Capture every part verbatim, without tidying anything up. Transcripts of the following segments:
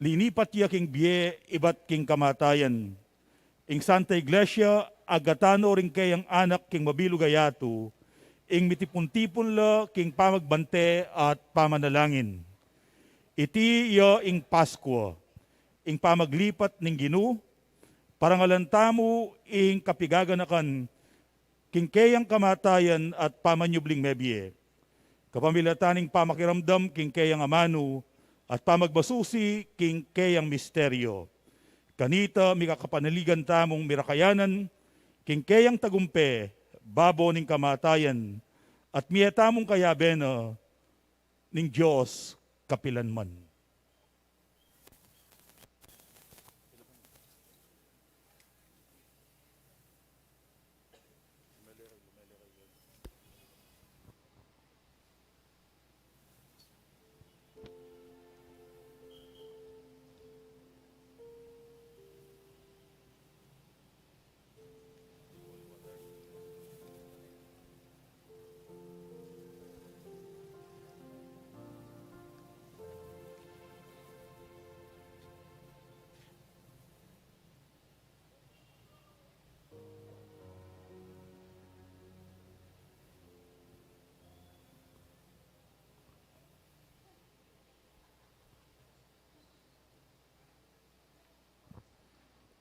Linipat ya king bie ibat king kamatayan. Ing Santa Iglesia, agatan no ring keyang anak king mabilug a yatu, ing mitipun-tipun la king pamagbante at pamanalangin. Iti ya ing Paskua, ing pamaglipat ning Ginu, parangalan tamu ing kapigaganakan king keyang kamatayan at pamanyubling mebie, kapamilatan ning pamakiramdam king keyang amanu at pamagmasusi king keyang misteryo. Kanita mikakapanaligan tamung mirakayanan king keyang tagumpe babo ning kamatayan, at mie tamung kayabe na ning Dios kapilan man.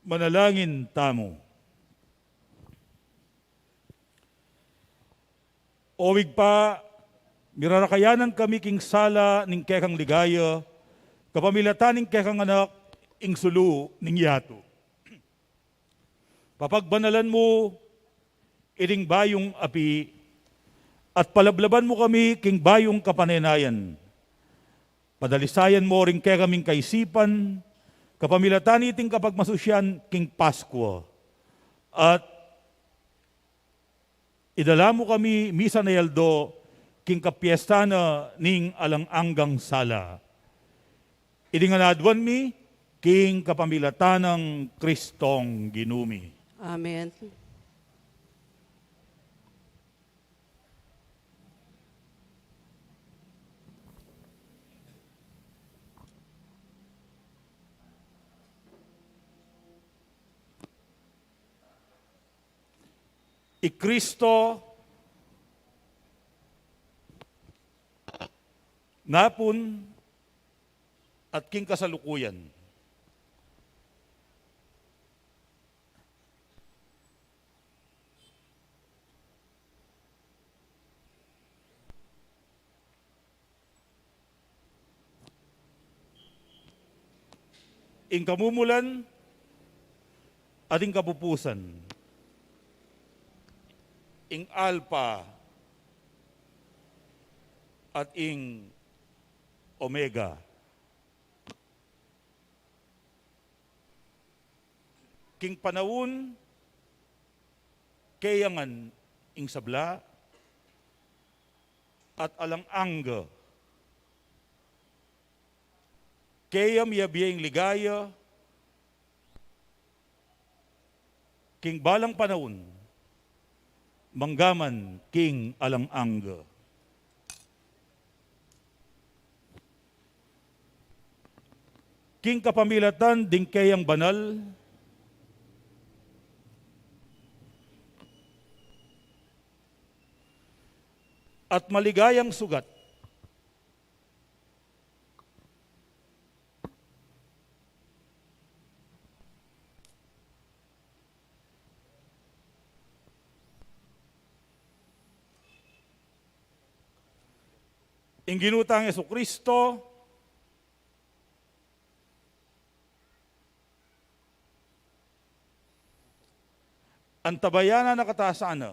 Manalangin tamu. O Ibpa, mirarakayanan kami king sala ning kekang ligaya, kapamilatan ning kekang Anak, ing sulu ning yatu. Papagbanalan mu iting bayung api, at palablaban mu kami king bayung kapanenayan. Padalisayan mu ring kekaming kaisipan, kapamilatan niting kapagmasusian king Paskua. At idala mu kami misan a aldo king kapiestan na ning alang anggang sala. Iti ngan aduan mi king kapamilatan nang Kristong Ginu mi. Amen. I Kristo, ngapun at king kasalukuyan. Ing kamumulan at ing kapupusan, ing Alpha at ing Omega. King panaun, keya ngan ing sabla at alang angga. Keya miyabie ing ligaya king balang panaun, manggaman king alang angga. King kapamilatan ding keyang banal at maligayang sugat, ing Ginu tang Jesucristo, antabayanan na katasan na.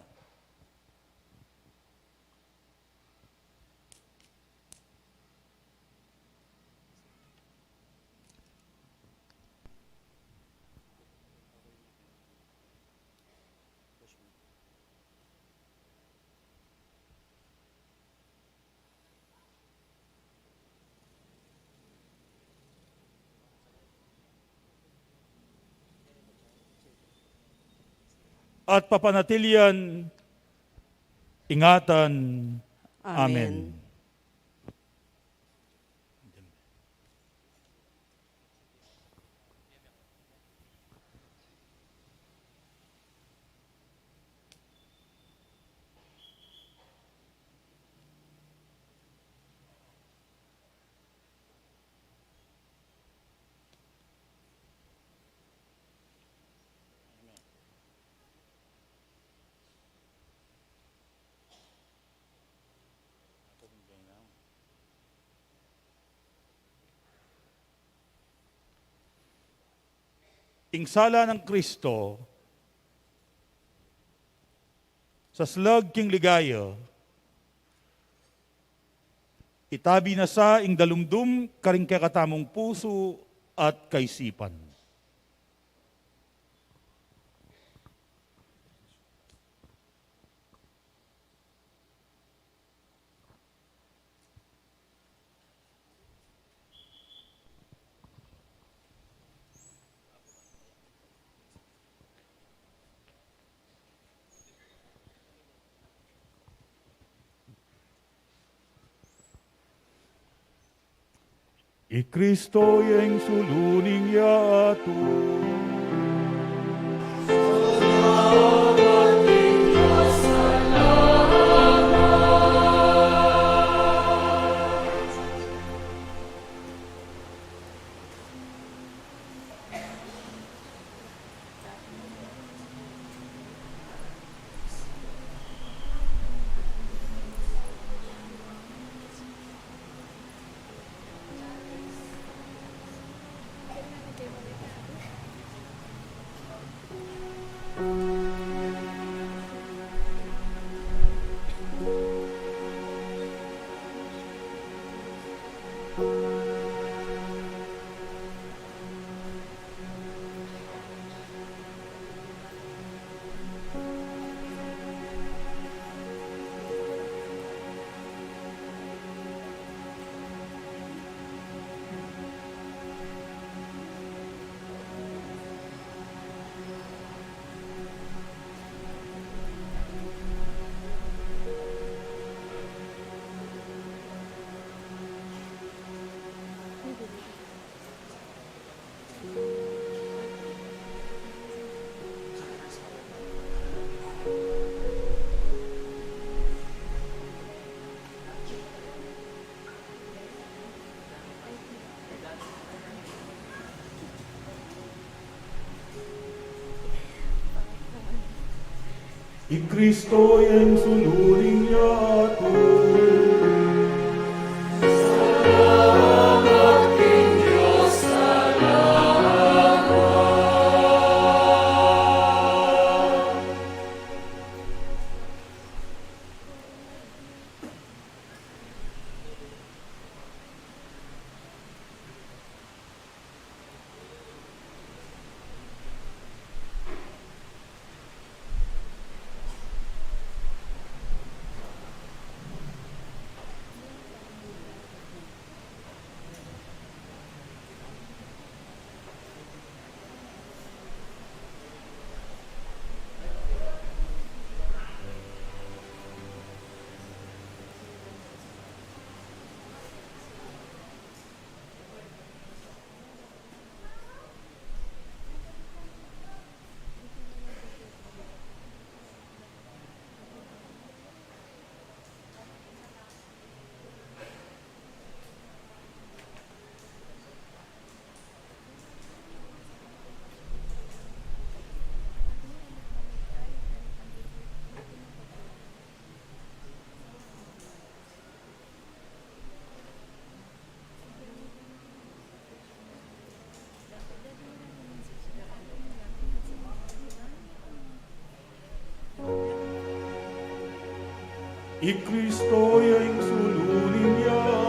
At papanatilian ingatan. Amen. Amen. Ing sala nang Kristo, saslag king ligaya, itabi na sa ing dalumdum karing kekatamung pusu at kaisipan. I Kristo ya ing sulu ning yatu. I Kristo ya ing sulu ning yatu. I Kristo ya ing sulu ning yatu.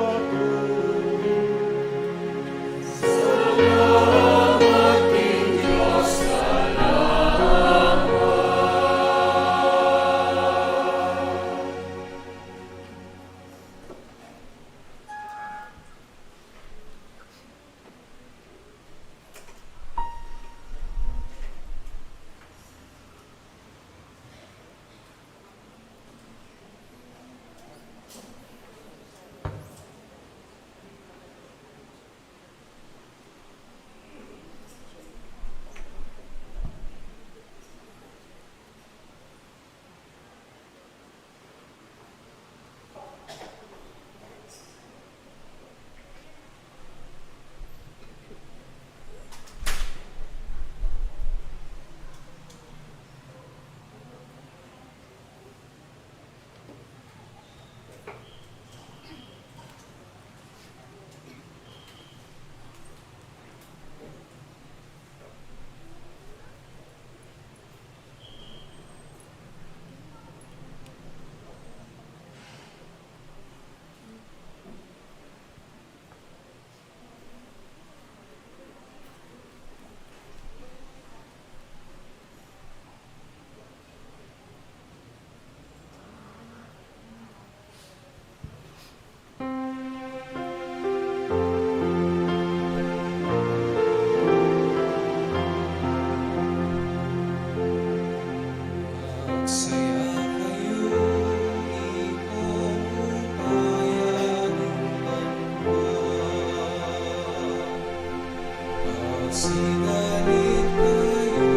Sigalit kayu,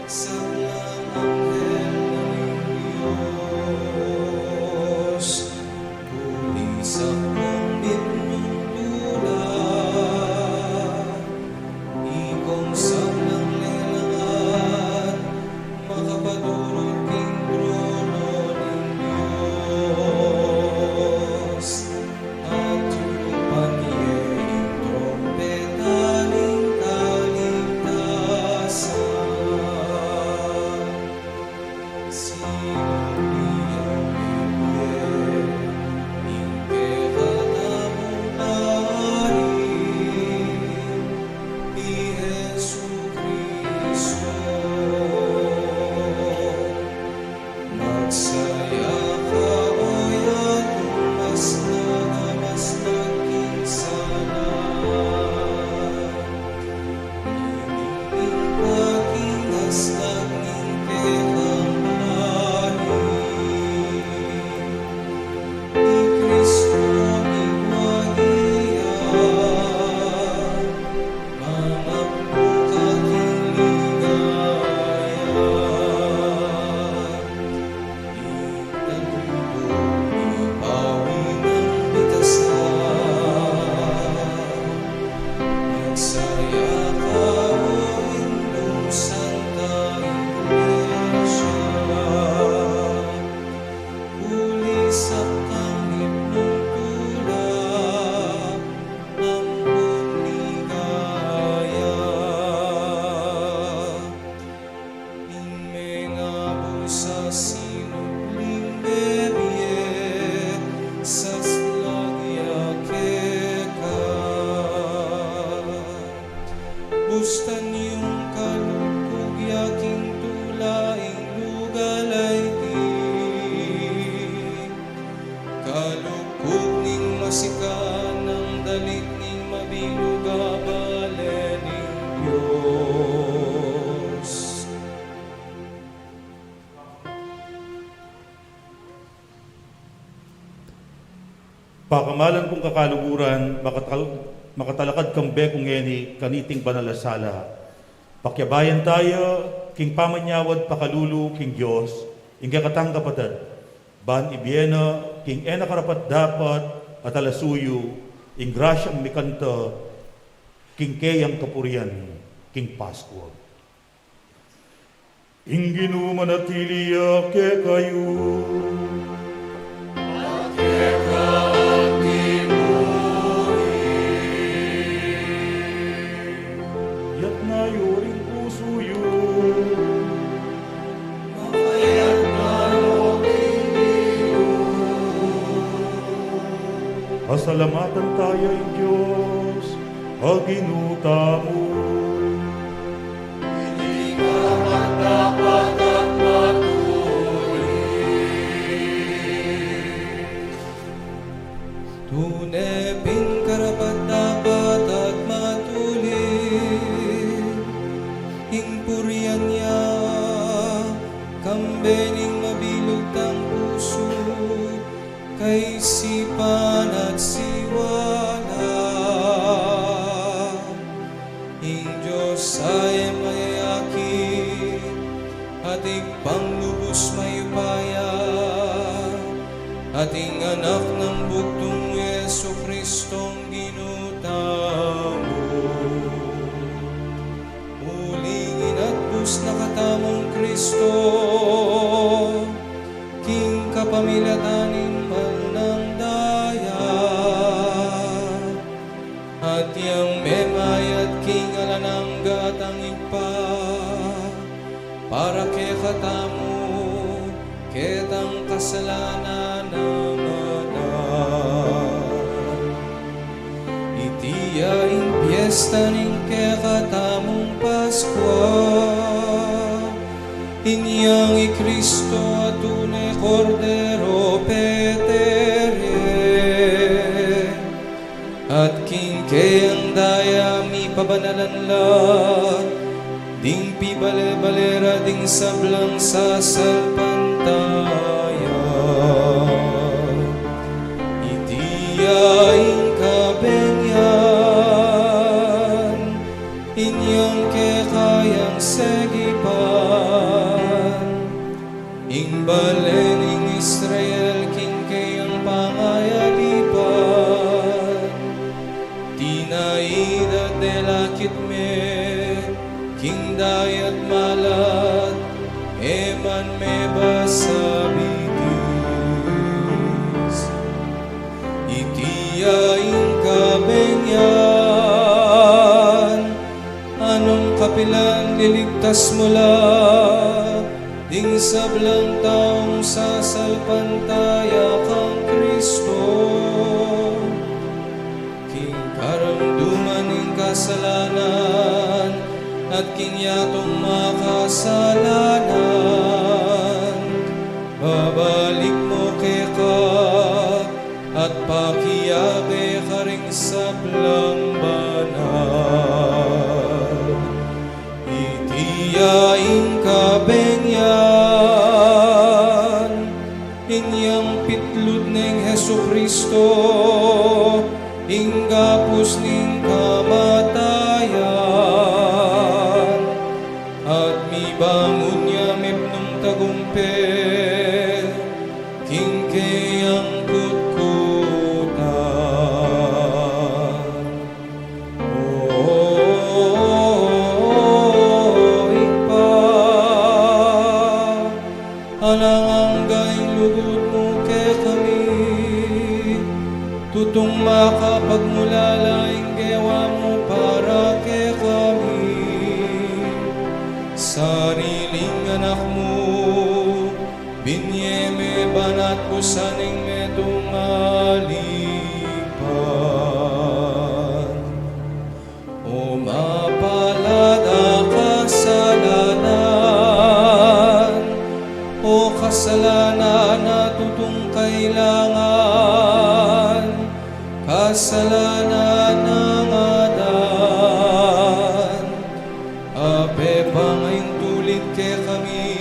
sablang anghel ning Dios, bulisak kung mitmung tula, ikong sablang lelangan, makapaturut king trono ning Dios. At yumapan ye ing trumpeta ning kaligtasan. Sinubli yang mebie ing kekatamung Ari, i Jesucristo. Magsaya ka, o yatu, mas nagamas na king sana. Nginingning ka king aslag ning kekang Ari. I Kristo migwagi ya, mangapuk ka king ligaya. Ing tantu ning pawi nang bitasan, magsaya ka, o Indung Santa Iglesia. Bulisak kang mitmung tula, ampon ligaya. Ing mengabu sa sinubling bibie, saslag ya keka. Bustan yung kalukug ya king tula ing lugal a iti. Kalukug ning masikan, ing dalit ning mabilug a bale ning Dios. Pakamalan kung kakaluguran, makatal-, makatalakad kang bekung ngeni kaniting banal a sala. Pakiabayan taya king pamanyawad pakalulu king Dios, ing kekatang kapatad, ban ibie na king e na karapat-dapat a talasuyu ing grasyang mikanta king keyang kapurian king Paskua. Ing Ginu manatili ya kekayu. At keka mu rin. Itas yu ring pusu yu. Makatas na king Ginu. Pasalamatan taya ing Dios a Ginu tamu. Iti karapat-dapat at matulid. Tune pin karapat-dapat at matulid ing purian ya, kambe ning mabilug tang pusu, kaisipan at siwala. Ing Dios a e mayayakit, at Ibpang lubus mayupaya, at ing Anak nang bugtung, Jesucristong Ginu tamu. Uling inatbus na katamung Kristo, king kapamilatan ning Banal a Daya, at yang memayad king alang angga tang Ibpa, para kekatamu, ketang kasalanan a manatag. Iti ya ing piesta ning kekatamung Paskua, inyang i Kristo a tune Kordero petereng, at king keyang daya mipabanalan la ding pibale-bale ra ding sablang sasalpantaya. Iti ya ing kabeng yan Idat de lakit me king dayat malat, e man me basabitis. Iti ya ing kabengyan, a nung kapilan liligtas mu la ding sablang taung sasalpantaya kang Kristo, king karamduman ning kasalanan at king yatung makasalanan, babalik mu keka at pakiabe karing sablang banal. Iti ya ing kabengyan, inyang pitlut neng Jesucristo, ing gapus ning kamatayan, at mibangun ya mipnung tagumpe king keyang kutkutan. O Ibpa, alang angga ing lugud mu kekami, tutung makapagmulala ing gewa mu para kekami. Sariling anak mu, binye me banat busan ing metung alipan. O mapalad a kasalanan, o kasalanan a tutung kailangan, kasalanan nang Adan, a pepangaintulid kekami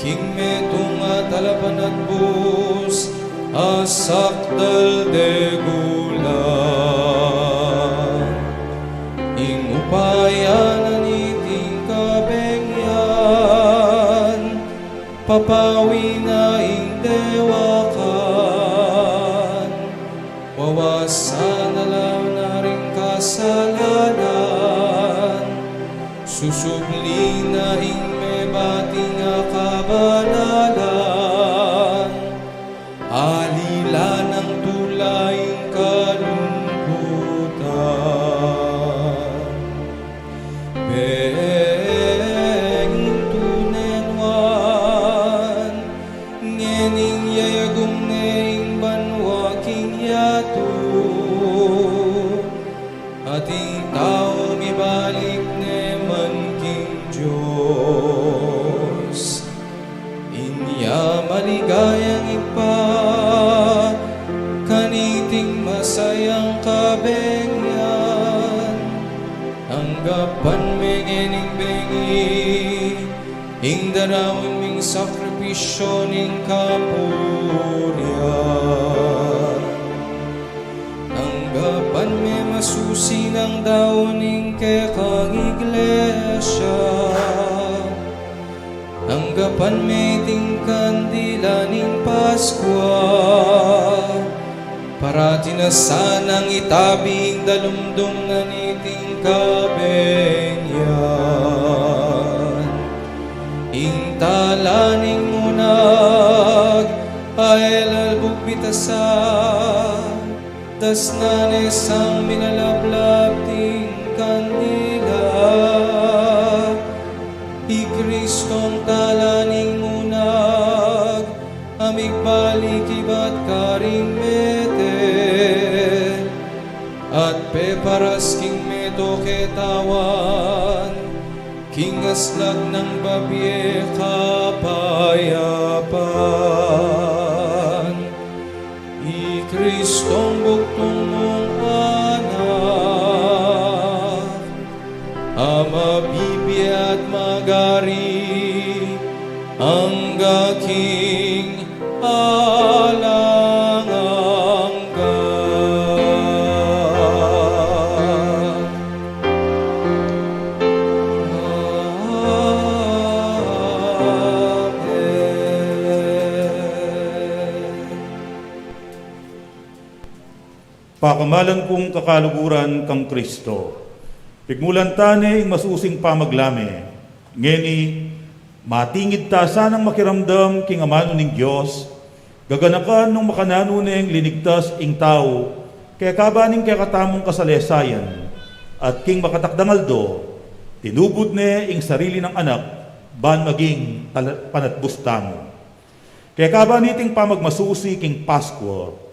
king metung a talapan at bus a sakdal de gulang. Ing upaya na niting kabengyan, papawi na ing dewakan, wawasan na la na ring kasalanan, susubli na ing mebating a kabanalan, alila nang tula ing kalungkutan. Bengintu ne nuan, ngening yayagum ne ing banua king yatu, at ing tau mibalik ne man king Dios. Inya maligayang Ibpa, kaniting masayang kabengyan, anggapan me ngening bengi ing daraun ming sakripisyu ning kapurian. Anggapan me masusi nang daun ing kekang iglesia. Anggapan me iting kandila ning Paskua, parati na sanang itabi ing dalumdum na niting kabengyan. Ing tala ning munag a e lalbuk bitasan, dasnan ne sang minalablab ding kandila. I Kristong tala ning munag a migbalik ibat karing mete at peparas king metung a katawan king aslag nang babie kapayapan. I Kristong bugtung mung Anak, a mabibie at magari angga king alang angga. Amen. Pamalan kung kakaluguran kang Kristo, pigmulan ta ne ing masusing pamaglame. Ngeni, matingid ta sanang makiramdam king amanu ning Dios, gaganakan nung makananu neng linigtas ing tau kekaba ning kekatamung kasalesayan, at king makatakdang aldo, tinubud ne ing sarili nang anak ban maging tala-, panatbus tamu. Kekaba niting pamagmasusi king Paskua,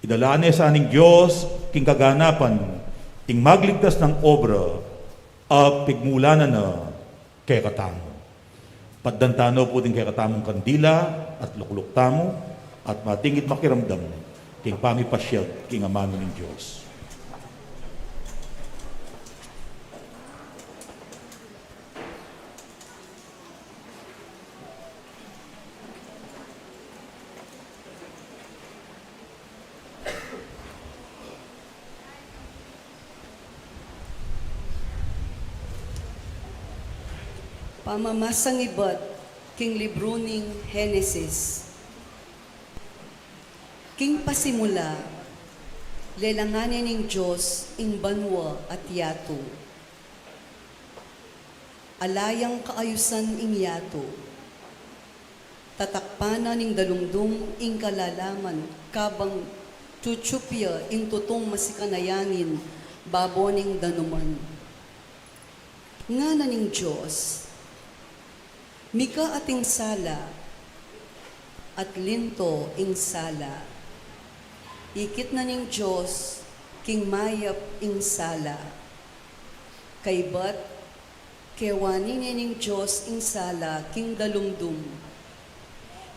idala ne sa ning Dios king kaganapan ing magligtas nang obra a pigmulanan na kekatamu. Patdan ta no pu ding kekatamung kandila at lukluk tamu, at matingid makiramdam king pamipasyag king amanu ning Dios. Pamamasang ibat king libru ning Henesis. King pasimula, lelangan ne ning Dios ing banua at yatu. Ala yang kaayusan ing yatu. Tatakpan na ning dalumdum ing kalalaman kabang tsutsupya ing tutung masikan a yangin babo ning danuman. Ngana ning Dios, "Mika ating sala, at linto ing sala." Ikit na ning Dios king mayap ing sala. Kaybat, kewani ne ning Dios ing sala king dalumdum.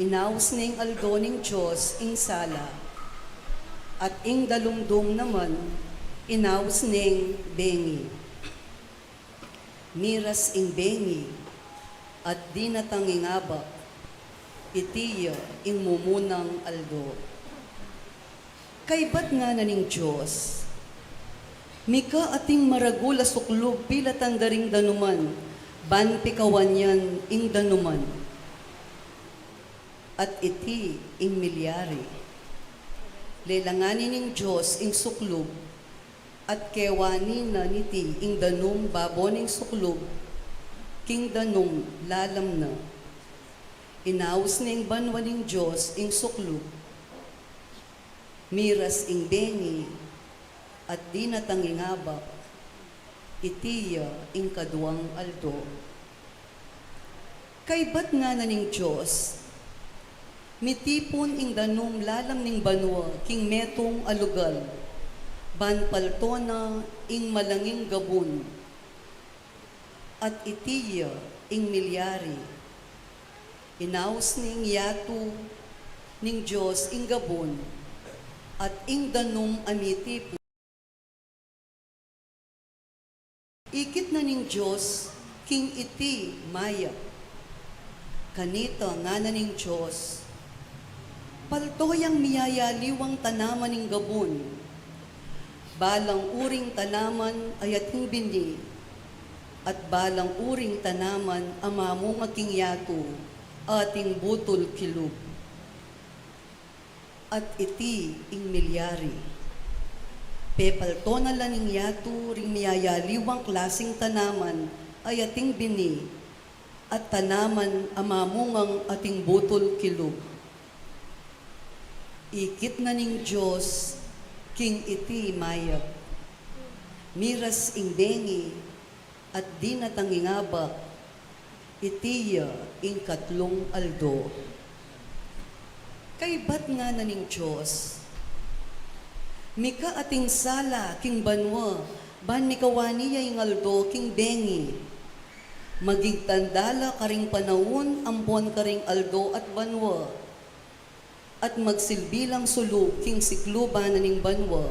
Inaus neng aldo ning Dios ing sala, at ing dalumdum naman inaus neng bengi. Miras ing bengi, at dinatang ing abak, iti ya ing mumunang aldo. Kaybat ngana ning Dios, "Mika ating maragul a suklub pilatan da ring danuman, ban pikawan yan ing danuman." At iti ing milyari. Lelangan ne ning Dios ing suklub, at kewani na niti ing danum babo ning suklub, king danum lalam na. Inaus ne ing banua ning Dios ing suklub. Miras ing bengi, at dinatang ing abak, iti ya ing kaduang aldo. Kaybat ngana ning Dios, "Mitipun ing danum lalam ning banua king metung a lugal, ban palto na ing malanging gabun." At iti ya ing milyari. Inaus ne ing yatu ning Dios ing gabun, at ing danum a mitipun. Ikit na ning Dios king iti mayap. Kanita ngana ning Dios, "Palto yang miyayaliwang tanaman ning gabun, balang uring tanaman a ating bini, at balang uring tanaman a mamunga king yatu a ating butul kilub." At iti ing milyari. Pepalto na la ning yatu ring miyayaliwang klasing tanaman a ating bini, at tanaman a mamungang ating butul kilub. Ikit na ning Dios king iti mayap. Miras ing bengi, at dinatang ing abak, iti ya ing katlung aldo. Kaybat ngana ning Dios, "Mika ating sala king banua, ban mikawani ya ing aldo king bengi. Maging tanda la karing panaun ampon karing aldo at banua, at magsilbi lang sulub king sikluban na ning banua,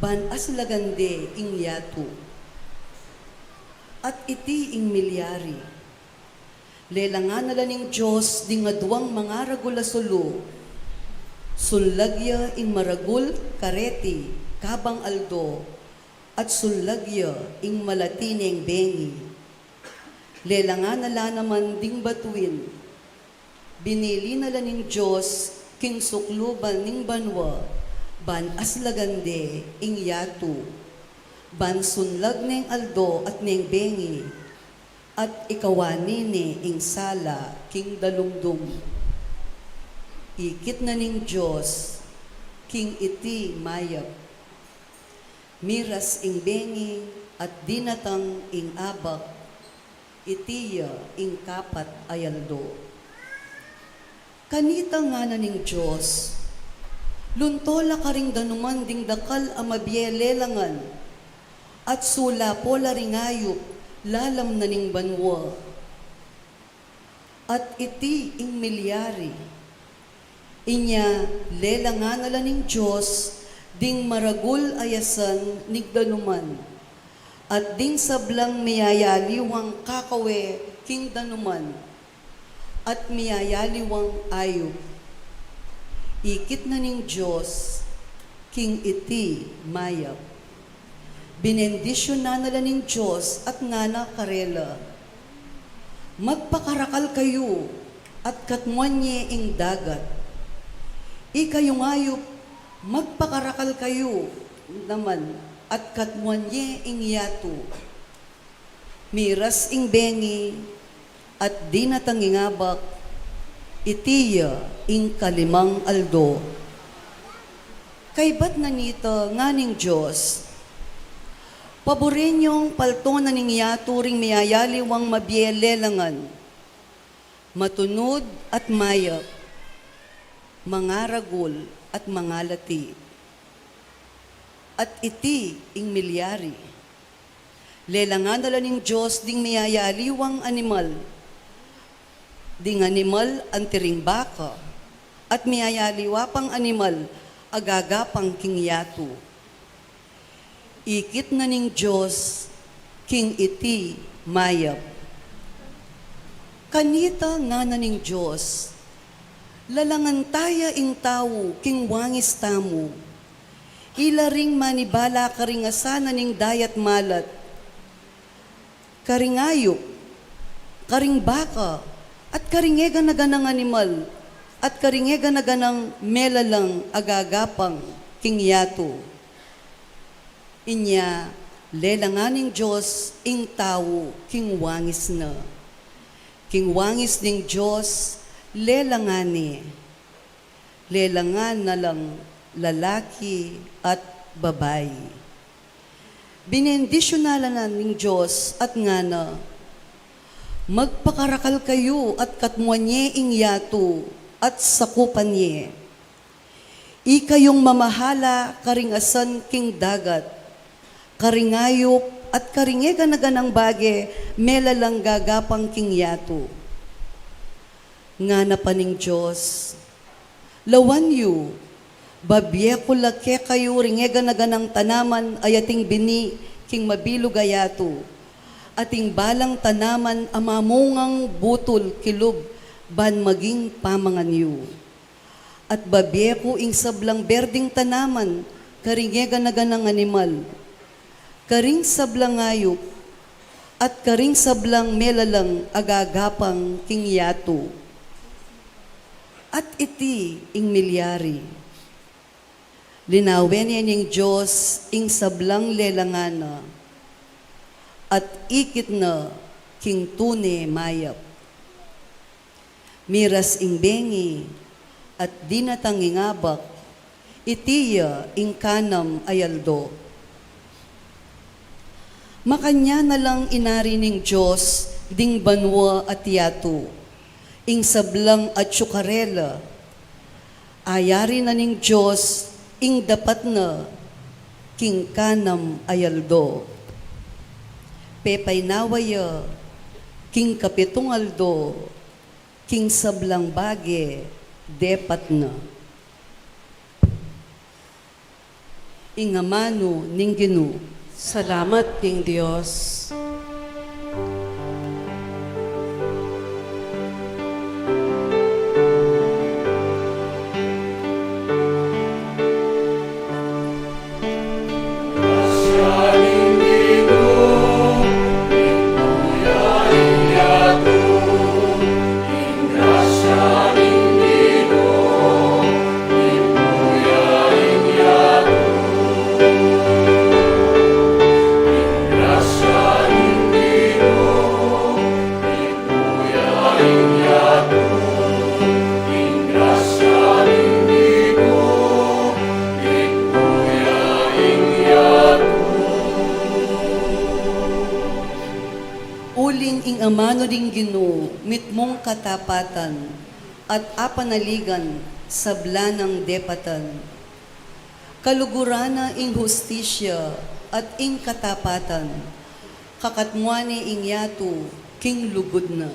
ban aslagan de ing yatu." At iti ing milyari. Lelangan na la ning Dios ding aduang mangaragul a sulu. Sunlag ya ing maragul kareti kabang aldo, at sunlag ya ing malati neng bengi. Lelangan na la naman ding batuin. Binili na la ning Dios king sukluban ning banua, Ban aslagan de ing yatu, ban sunlag neng aldo at neng bengi, at ikawani ne ing sala king dalumdum. Ikit na ning Dios king iti mayap. Miras ing bengi at dinatang ing abak, iti ya ing kapat a aldo. Kanita ngana ning Dios, lunto la karing danuman ding dakal a mabie lelangan, at sulapo la ring ayup lalam na ning banua. At iti ing milyari. Inya lelangan na la ning Dios ding maragul a yasan ning danuman, at ding sablang miyayaliwang kakawe king danuman, at miyayaliwang ayup. Ikit na ning Dios king iti mayap. Binendisyunan na la ning Dios at ngana karela, magpakarakal kayu at katmuan ye ing dagat. Ikayung ayup, magpakarakal kayu naman at katmuan ye ing yatu. Miras ing bengi at dinatang ing abak, iti ya ing kalimang aldo. Kaybat na nita ngana ning Dios, paburen yung palto na ning yatu ring miyayaliwang mabie lelangan, matunud at mayap, mangaragul at mangalati. At iti ing milyari. Lelangan na la ning Dios ding miyayaliwang animal, ding animal anti ring baka, at miyayaliwa pang animal a gagapang king yatu. Ikit na ning Dios king iti mayap. Kanita ngana ning Dios, lalangan taya ing tau king wangis tamu. Ila ring manibala karing asanan ning dayat malat, karing ayup, karing baka, at karing e gana-ganang animal, at karing e gana-ganang melalang a gagapang king yatu. Inya lelangan ning Dios ing tau king wangis na. King wangis ning Dios lelangan ne. Lelangan na lang lalaki at babai. Binendisyunan na la ning Dios at ngana, magpakarakal kayu at katmuan ye ing yatu at sakupan ye. Ikayung mamahala karing asan king dagat, karing ayup at karing e gana-ganang bage melalang gagapang king yatu. Ngana pa ning Dios, lawan yu, babie ku la kekayu ring e gana-ganang tanaman a ating bini king mabilug a yatu, at ing balang tanaman a mamungang butul kilub ban maging pamangan yu. At babie ku ing sablang berding tanaman karing e gana-ganang animal, karing sablang ayup, at karing sablang melalang a gagapang king yatu. At iti ing milyari. Linawen ne ning Dios ing sablang lelangan na, at ikit na king tune mayap. Miras ing bengi at dinatang ing abak, iti ya ing kanam a aldo. Makanyan na lang inari ning Dios ding banua at yatu, ing sablang atyu karela. Ayari na ning Dios ing dapat na king kanam a aldo. Pepaynawa ya king kapitung aldo, king sablang bage depat na. Ing amanu ning Ginu. Salamat king Dios. Ing amanu ning Ginu mitmung katapatan at apanaligan sabla nang depatan. Kaluguran na ing hustisya at ing katapatan, kakatmuan ne ing yatu king lugud na.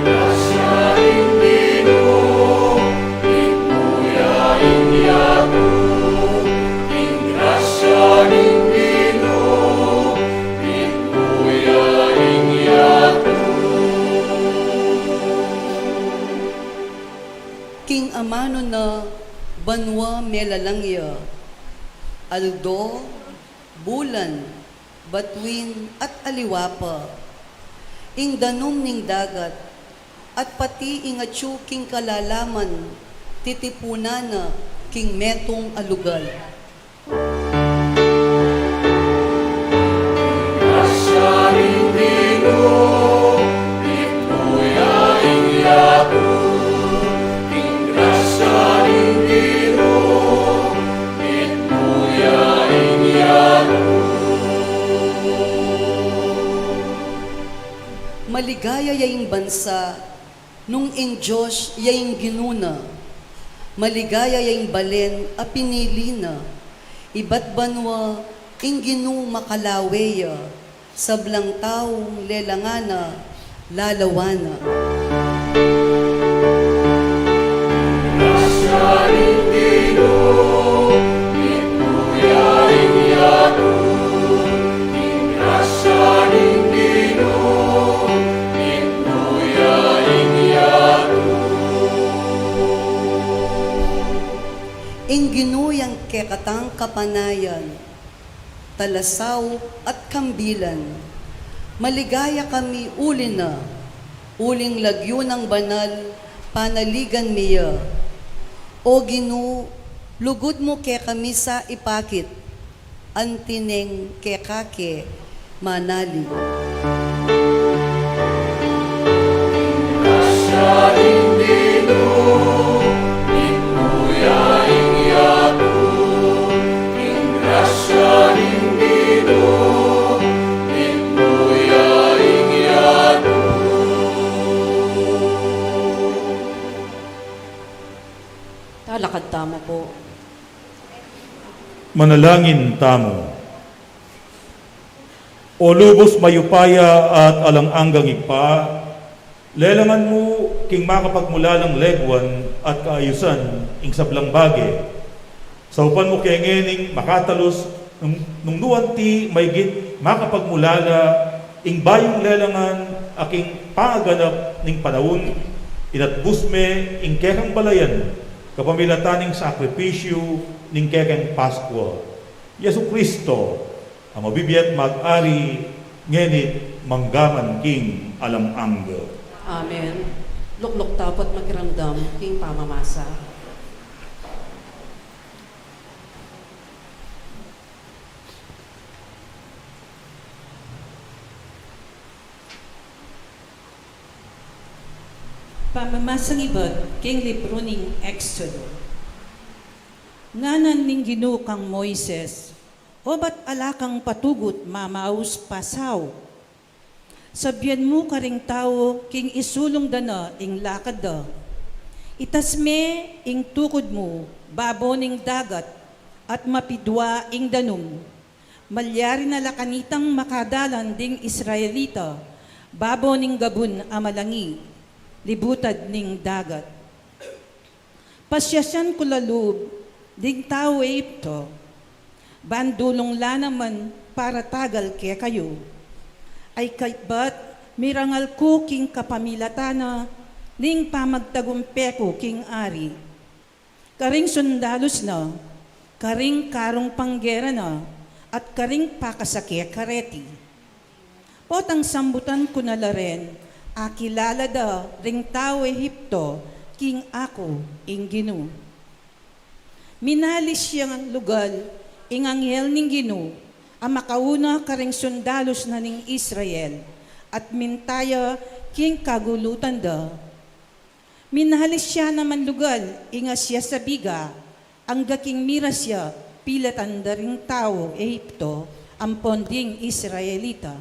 Grasya ning Ginu, mitmu ya ing yatu. Ing grasya ning Ginu, mitmu ya ing yatu. King amanu na banua melalang ya, aldo, bulan, batuin, at aliwa pa. Ing danum ning dagat, at pati ing atyu king kalalaman, titipunan na king metung a lugal. Grasya ning Ginu, mitmu ya ing yatu. Ing grasya ning Ginu, mitmu ya ing yatu. Maligaya ya ing bansa, nung ing Dios ya ing Ginu na. Maligaya ya ing balen a pinili na. Ibat banua ing Ginu makalawe ya, sablang taung lelangan na, lalawan na. Grasya ning Ginu, mitmu ya ing yatu. Ing grasya ning Ginu, mitmu ya ing yatu. Ing Ginu yang kekatang kapanayan, talasaup at kambilan. Maligaya kami uli na, uling lagyu nang banal panaligan mi ya. O Ginu, lugud mu kekami sa ipakit, anti neng keka ke manalig. Grasya ning Ginu, mitmu ya ing yatu. Ing grasya ning Ginu, mitmu ya ing yatu. Talakad tamu pu. Manalangin tamu. O lubus mayupaya at alang anggang Ibpa, lelangan mu king makapagmulalang leguan at kaayusan ing sablang bage. Saupan mu ke ngening makatalus nung, nung nu anti maigit makapagmulala ing bayung lelangan a king pangaganap ning panaun, inatbus me ing kekang balayan kapamilatan ning sakripisyu ning kekeng Paskua. Jesucristo, a mabibie at mag-ari, ngeni't manggaman king alang angga. Amen. Lukluk tapu't makiramdam king pamamasa. Pamamasang ibat king libru ning Exodo. Ngana ning Ginu kang Moises, obat ala kang patugut mamaus pasau. Sabian mu karing tau king isulung da na ing lakad da. Itas me ing tukud mu babo ning dagat at mapidua ing danum. Malyari na la kanitang makadalan ding Israelita babo ning gabun a malangi, libutad ning dagat. Pasiasian ku la lub ding tau Egipto, ban dulung la naman para tagal kekayu. Ay kaybat mirangal ku king kapamilatan na ning pamagtagumpe ku king ari, karing sundalus na, karing karung panggera na, at karing pakasake kareti. Potang sambutan ku na la ren, akilala da ring tau Egipto king aku ing Ginu. Minalis yang lugal ing anghel ning Ginu a makauna karing sundalus na ning Israel, at minta ya king kagulutan da. Minalis ya naman lugal ing asya sabiga, angga king miras ya pilatan da ring tau Egipto ampon ding Israelita.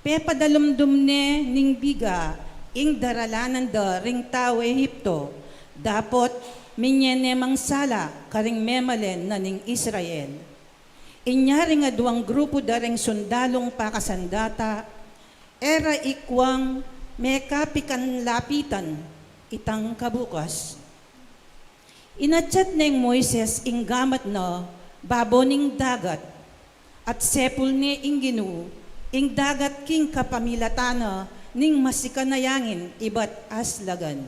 Pepadalumdum ne ning biga ing daralanan da ring tau Ehipto, dapot minye ne mang sala karing memalen na ning Israel. Inya ring aduang grupu da ring sundalung pakasandata, e ra ikwang mekapikanlapitan itang kabukas. Inatsat neng Moises ing gamat na babo ning dagat, at sepul ne ing Ginu ing dagat king kapamilatan na ning masikan a yangin ibat aslagan.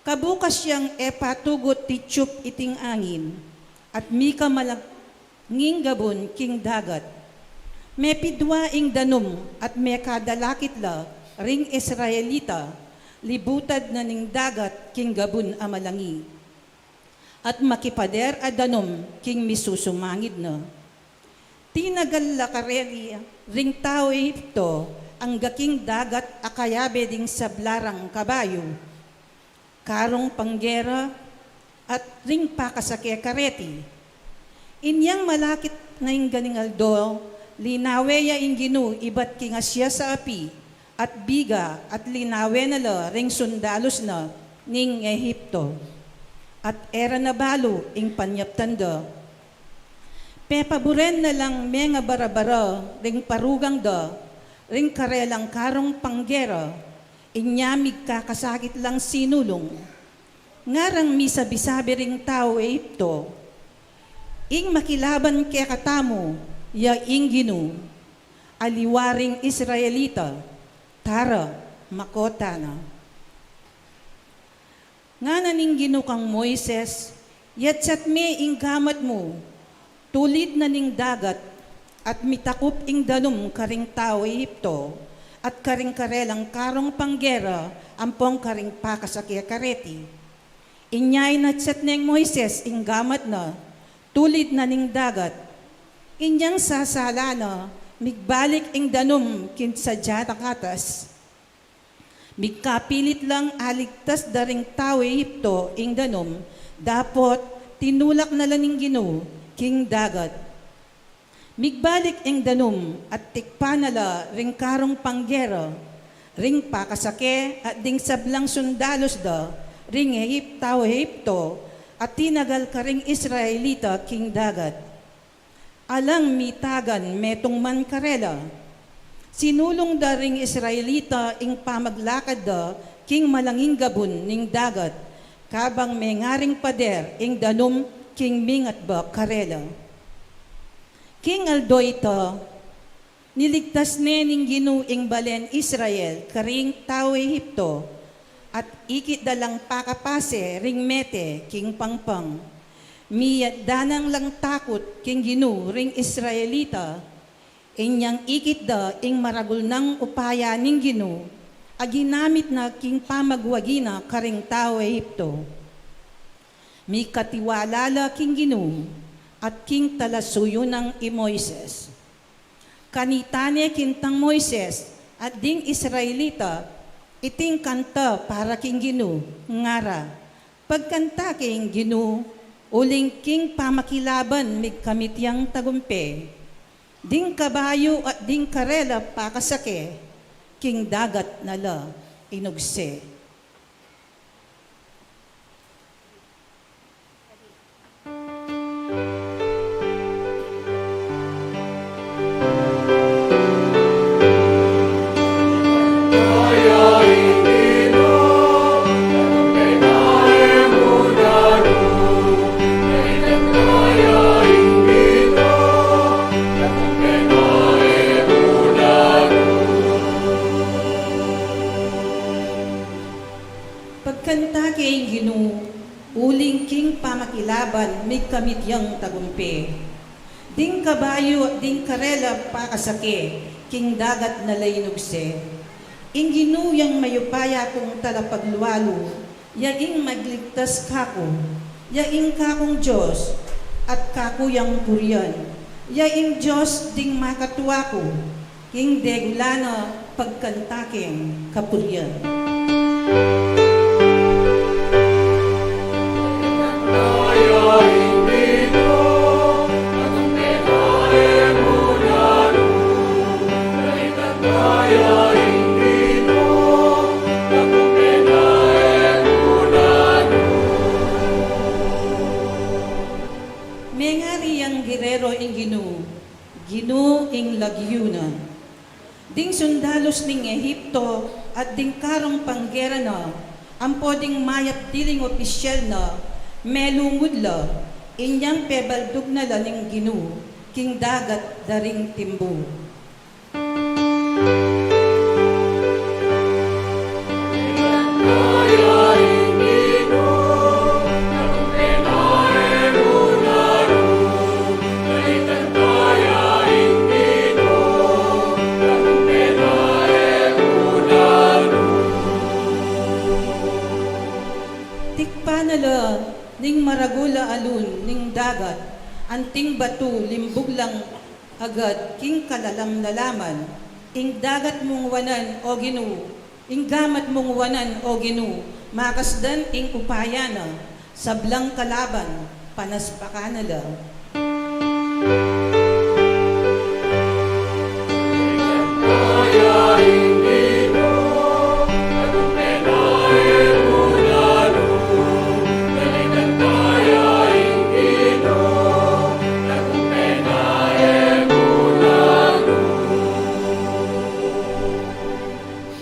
Kabukas yang e patugut titsup iting angin, at mika malaging gabun king dagat. Mepidua ing danum at mekadalakit la ring Israelita, libutad na ning dagat king gabun a malangi, at makipader a danum king misusumangid na. Tinagal la kareti ring tau Ehipto angga king dagat a kayabe ding sabla rang kabayu, karung panggera, at ring pakasake kareti. Inyang malakit na ing ganing aldo, linawe ya ing Ginu ibat king asias a api, at biga, at linawe na la ring sundalus na ning Ehipto, at e ra na balu ing panyaptan da. Pepaburen na lang mengabarabara ring parugang da ring karelang karung panggera, inya migkakasakit lang sinulung. Ngarang misabi-sabi ring tau Ehipto, "Ing makilaban kekatamu ya ing Ginu, aliwa ring Israelita, tara, mako tana." Ngana ning Ginu kang Moises, "Yatsat me ing gamat mu tulid na ning dagat, at mitakup ing danum karing tau Ehipto, at karing karelang karung panggera ampong karing pakasake kareti." Inya inatsat neng Moises ing gamat na tulid na ning dagat. Inyang sasala na, migbalik ing danum king sadya nang atas. Migkapilit lang aligtas da ring tau Ehipto ing danum, dapot tinulak na la ning Ginu king dagat. Migbalik ing danum at tikpan na la ring karung panggera, ring pakasake at ding sablang sundalus da ring Ehip-, tau Ehipto, at tinagal karing Israelita king dagat. Alang mitagan metung man karela. Sinulung da ring Israelita ing pamaglakad da king malanging gabun ning dagat, kabang mengaring pader ing danum king mingatbak karela. King aldo ita, niligtas ne ning Ginu ing balen Israel karing tau Ehipto, at ikit da lang pakapase ring mete king pangpang. Miyadda nang lang takut king Ginu ring Israelita, inyang ikit da ing maragul nang upaya ning Ginu a ginamit na king pamagwagi na karing tau Ehipto. Mikatiwala la king Ginu at king talasuyu nang i Moises. Kanita ne kintang Moises at ding Israelita iting kanta para king Ginu, ngara, "Pagkanta king Ginu, uling king pamakilaban migkamit yang tagumpe. Ding kabayu at ding karela pakasake, king dagat na la inugse." Pagkanta king Ginu, uling king pamakilaban migkamit yang tagumpe. Ding kabayu at ding karela pakasake, king dagat na la inugse. Ing Ginu yang mayupaya kung talapaglualu, ya ing magligtas kaku, ya ing kakung Dios, at kaku yang purian, ya ing Dios ding makatua ku, king degula na pagkanta keng kapurian. Mengari yang gerero ing Ginu, Ginu ing lagyu na. Ding sundalus ning Egipto at ding karung panggera na, ampo ding mayap diling opisyal na, melungud la, inyang pebaldug na la ning Ginu king dagat da ring timbu. Tikpan na la ning maragul a alun ning dagat, anting batu limbug lang agad king kalalamlaman. Ing dagat mung wanan, o Ginu, ing gamat mung wanan, o Ginu, makasdan ing upaya na, sablang kalaban, panaspakan na la.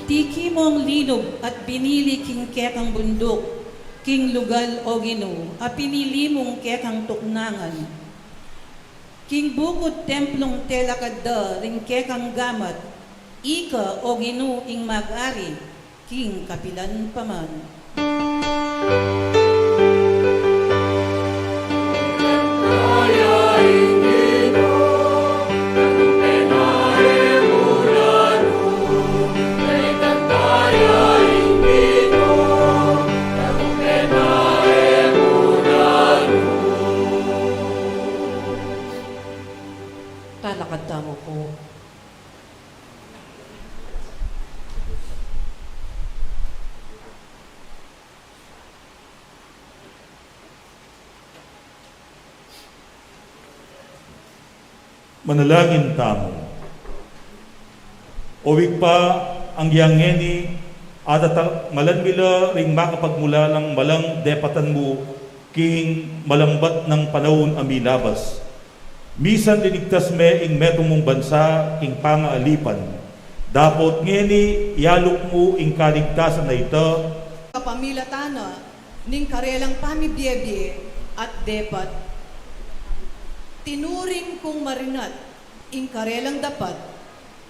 Tiki mong linub at binili king kekang bunduk, king lugal, o Ginu, a pinili mung kekang tuknangan. King bukud templung telakad da ring kekang gamat, ika, o Ginu, ing mag-ari, king kapilan pa man. Talakad tamu pu. Manalangin tamu. O Ibpa, anggyang ngeni, atatangalan mi la ring makapagmulalang malang depatan mu king malambat nang panaun a milabas. Misan linigtas me ing metung mung bansa king pangaalipan. Dapot ngeni, iyaluk mu ing kaligtasan a ita. Kapamilatan na ning karelang pamibiebie at depat. Tinuring kung marinat ing karelang dapat,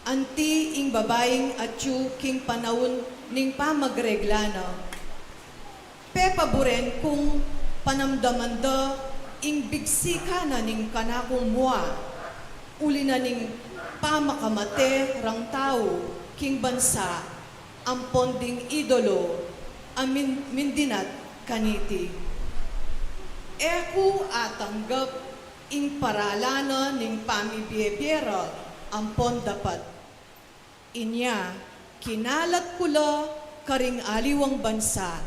anti ing babaing atyu king panaun ning pamagregla na. Pepaburen kung panamdaman da ing bigsika na ning kanakung mua, uli na ning pamakamate rang tau king bansa, ampon ding idolo a min-, mindinat kaniti. E ku atanggap ing paralan na ning pamibiebie ra ampon dapat. Inya, kinalat ku la karing aliwang bansa.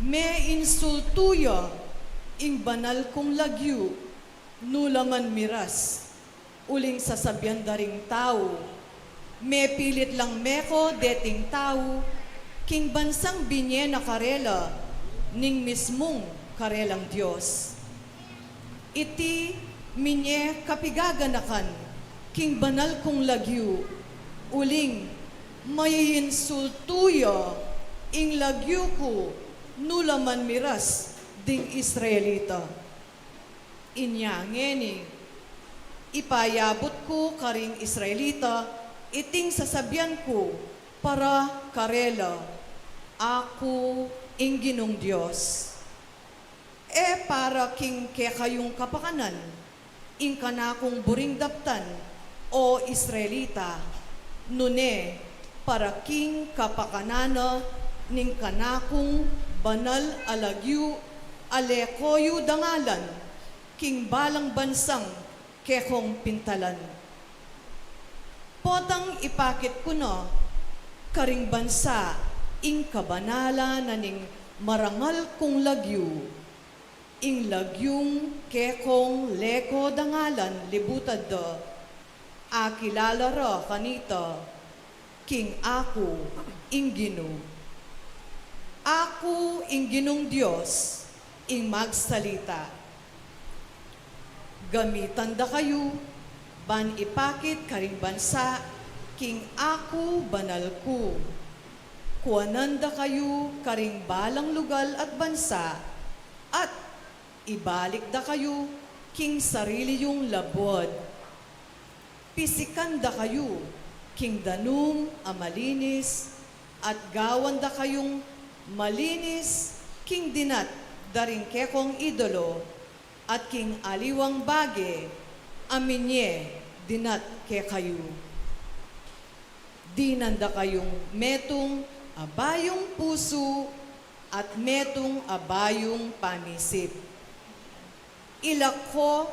Meinsultu ya ing banal kung lagyu, nu la man miras. Uling sasabian da ring tau, mepilit lang meko deting tau king bansang binie na karela ning mismung karelang Dios. Iti minie kapigaganakan king banal kung lagyu, uling maiinsultu ya ing lagyu ku, nu la man miras ding Israelita. Inya ngeni, ipayabut ku karing Israelita iting sasabian ku para karela, Aku ing Ginung Dios. E para king kekayung kapakanan ing kanakung buring daptan, o Israelita, nune para king kapakanan na ning kanakung banal a lagyu a leko yu dangalan king balang bansang kekong pintalan. Potang ipakit ku na karing bansa ing kabanalan na ning marangal kung lagyu, ing lagyung kekong leko dangalan libutad da, akilala ra kanita king aku ing Ginu. Aku ing Ginung Dios ing magsalita. Gamitan da kayu ban ipakit karing bansa king aku banal ku. Kuanan da kayu karing balang lugal at bansa, at ibalik da kayu king sarili yung labuad. Pisikan da kayu king danum a malinis, at gawan da kayung malinis king dinat da ring kekong idolo, at king aliwang bage a minye dinat kekayu. Dinan da kayung metung a bayung pusu at metung a bayung pamisip. Ilako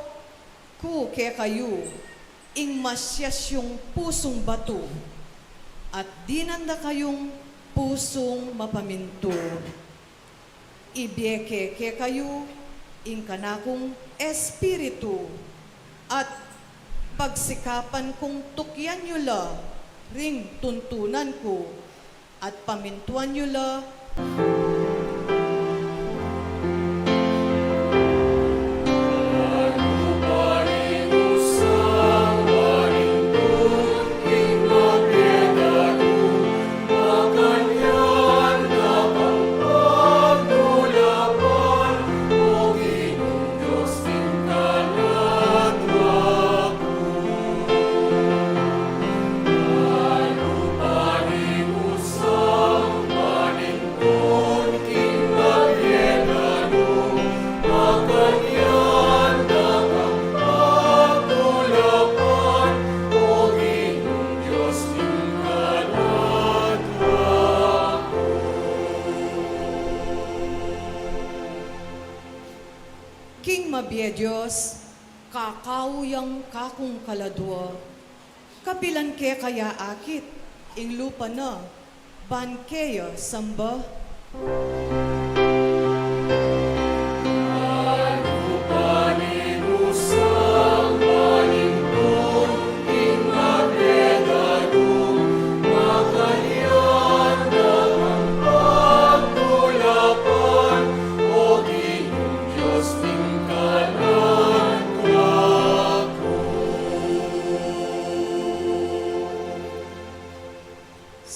ku kekayu ing masiasyung pusung batu, at dinan da kayung pusung mapamintu. Ibie ke kekayu ing kanakung Espiritu, at pagsikapan kung tukyan yu la ring tuntunan ku, at pamintuan yu la. King mabie Dios, kakau yang kakung kaladua, kapilan ke kaya akit ing lupa na ban keya samba?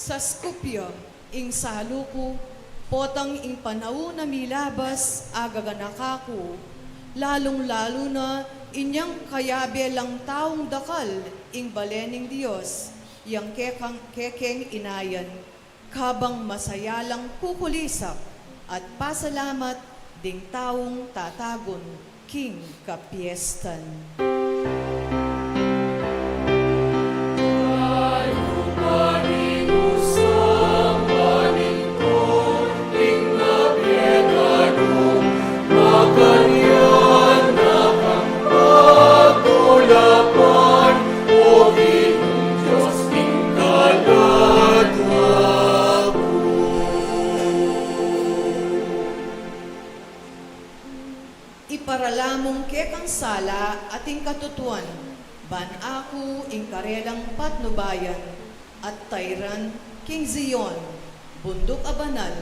Saskup ya ing salu ku, potang ing panaun a milabas a gaganaka ku, lalung-lalu na inyang kayabe lang taung dakal ing bale ning Dios, yang kekang, kekeng inayan, kabang masaya lang kukulisak at pasalamat ding taung tatagun king kapiestan. Iparala mung kekang sala at ing katutuan, ban aku ing karelang patnubayan, at tairan king Zion, bunduk a banal,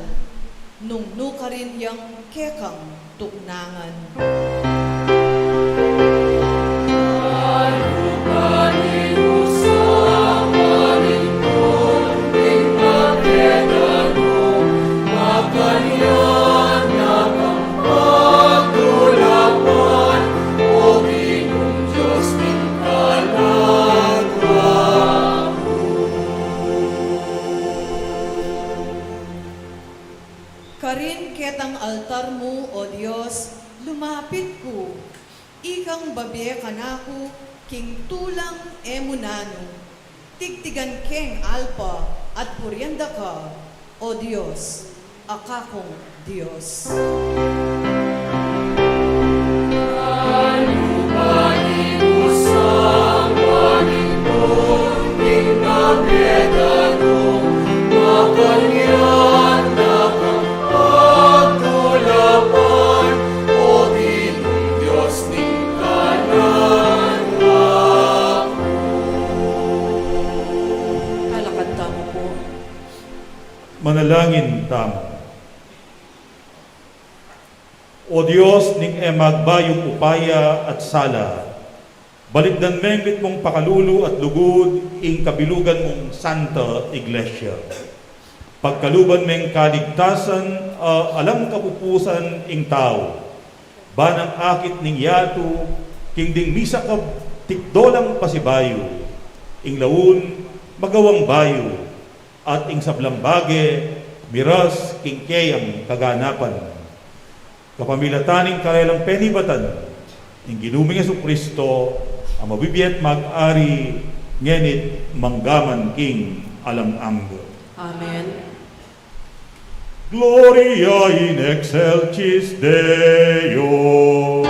nung nukarin yang kekang tuknangan. Karin ketang altar mu, O Dios, lumapit ku, ikang babie kanaku king tulang e mu nanu. Tigtigan keng alpa at purian da ka, O Dios, a kakung Dios. Talakad tamu pu. Manalangin tamu. O Dios ning e magbayung upaya at sala, Balikdan meng mitmung pakalulu at lugud ing kabilugan mung Santa Iglesia. Pagkaluban meng kaligtasan a alang kapupusan ing tau, banang akit ning yatu, king ding misakab tikdo lang pasibayu, ing laun magawang bayu, at ing sablang bage miras king keyang kaganapan. Kapamilatan ning karelang penibatan, ing Ginu ming Jesucristo, a mabibie at mag-ari, ngeni't manggaman king alang angga. Amen. Gloria in excelsis Deo.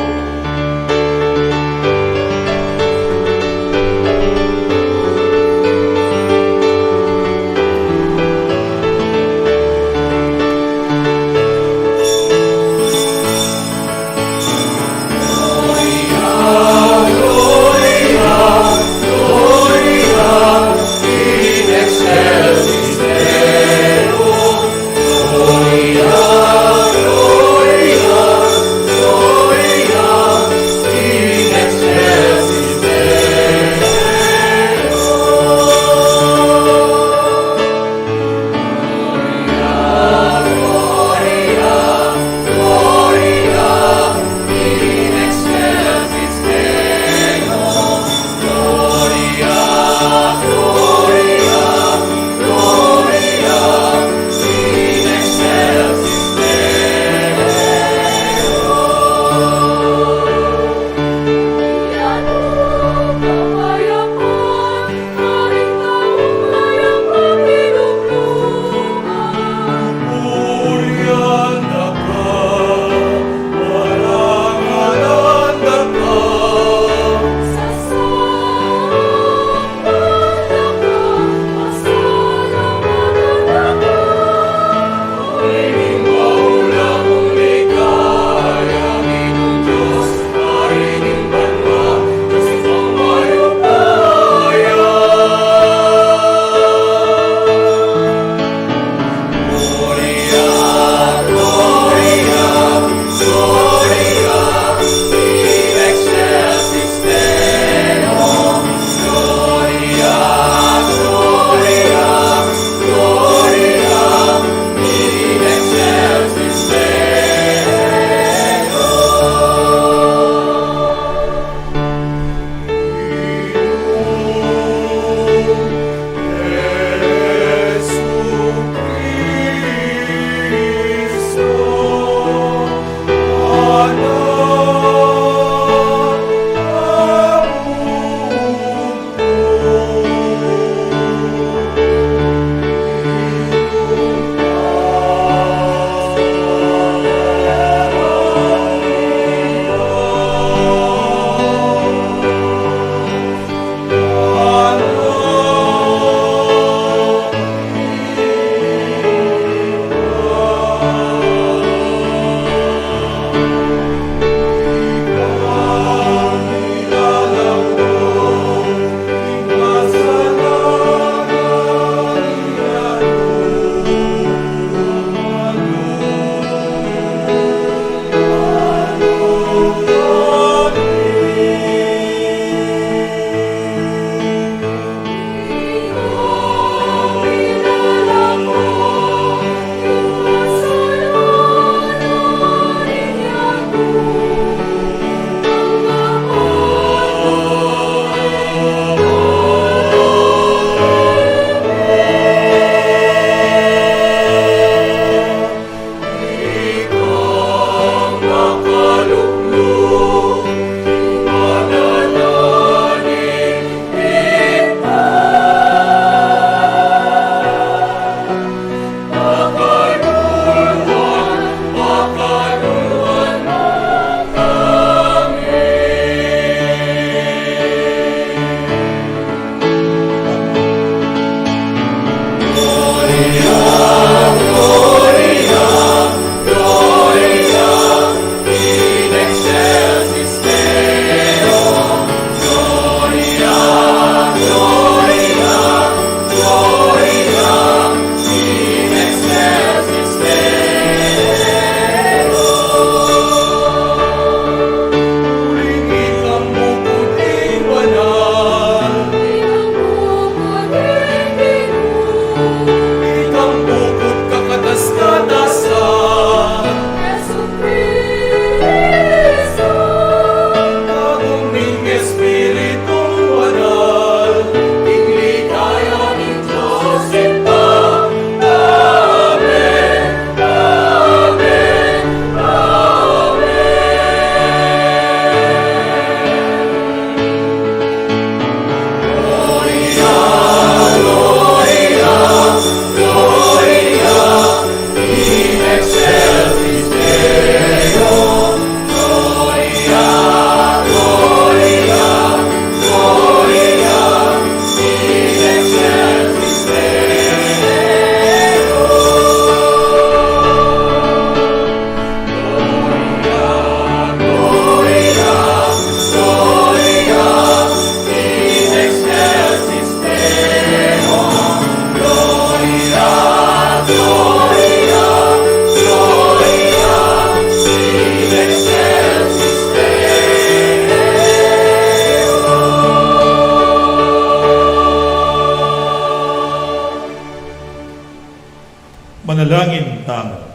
Manalangin tamu.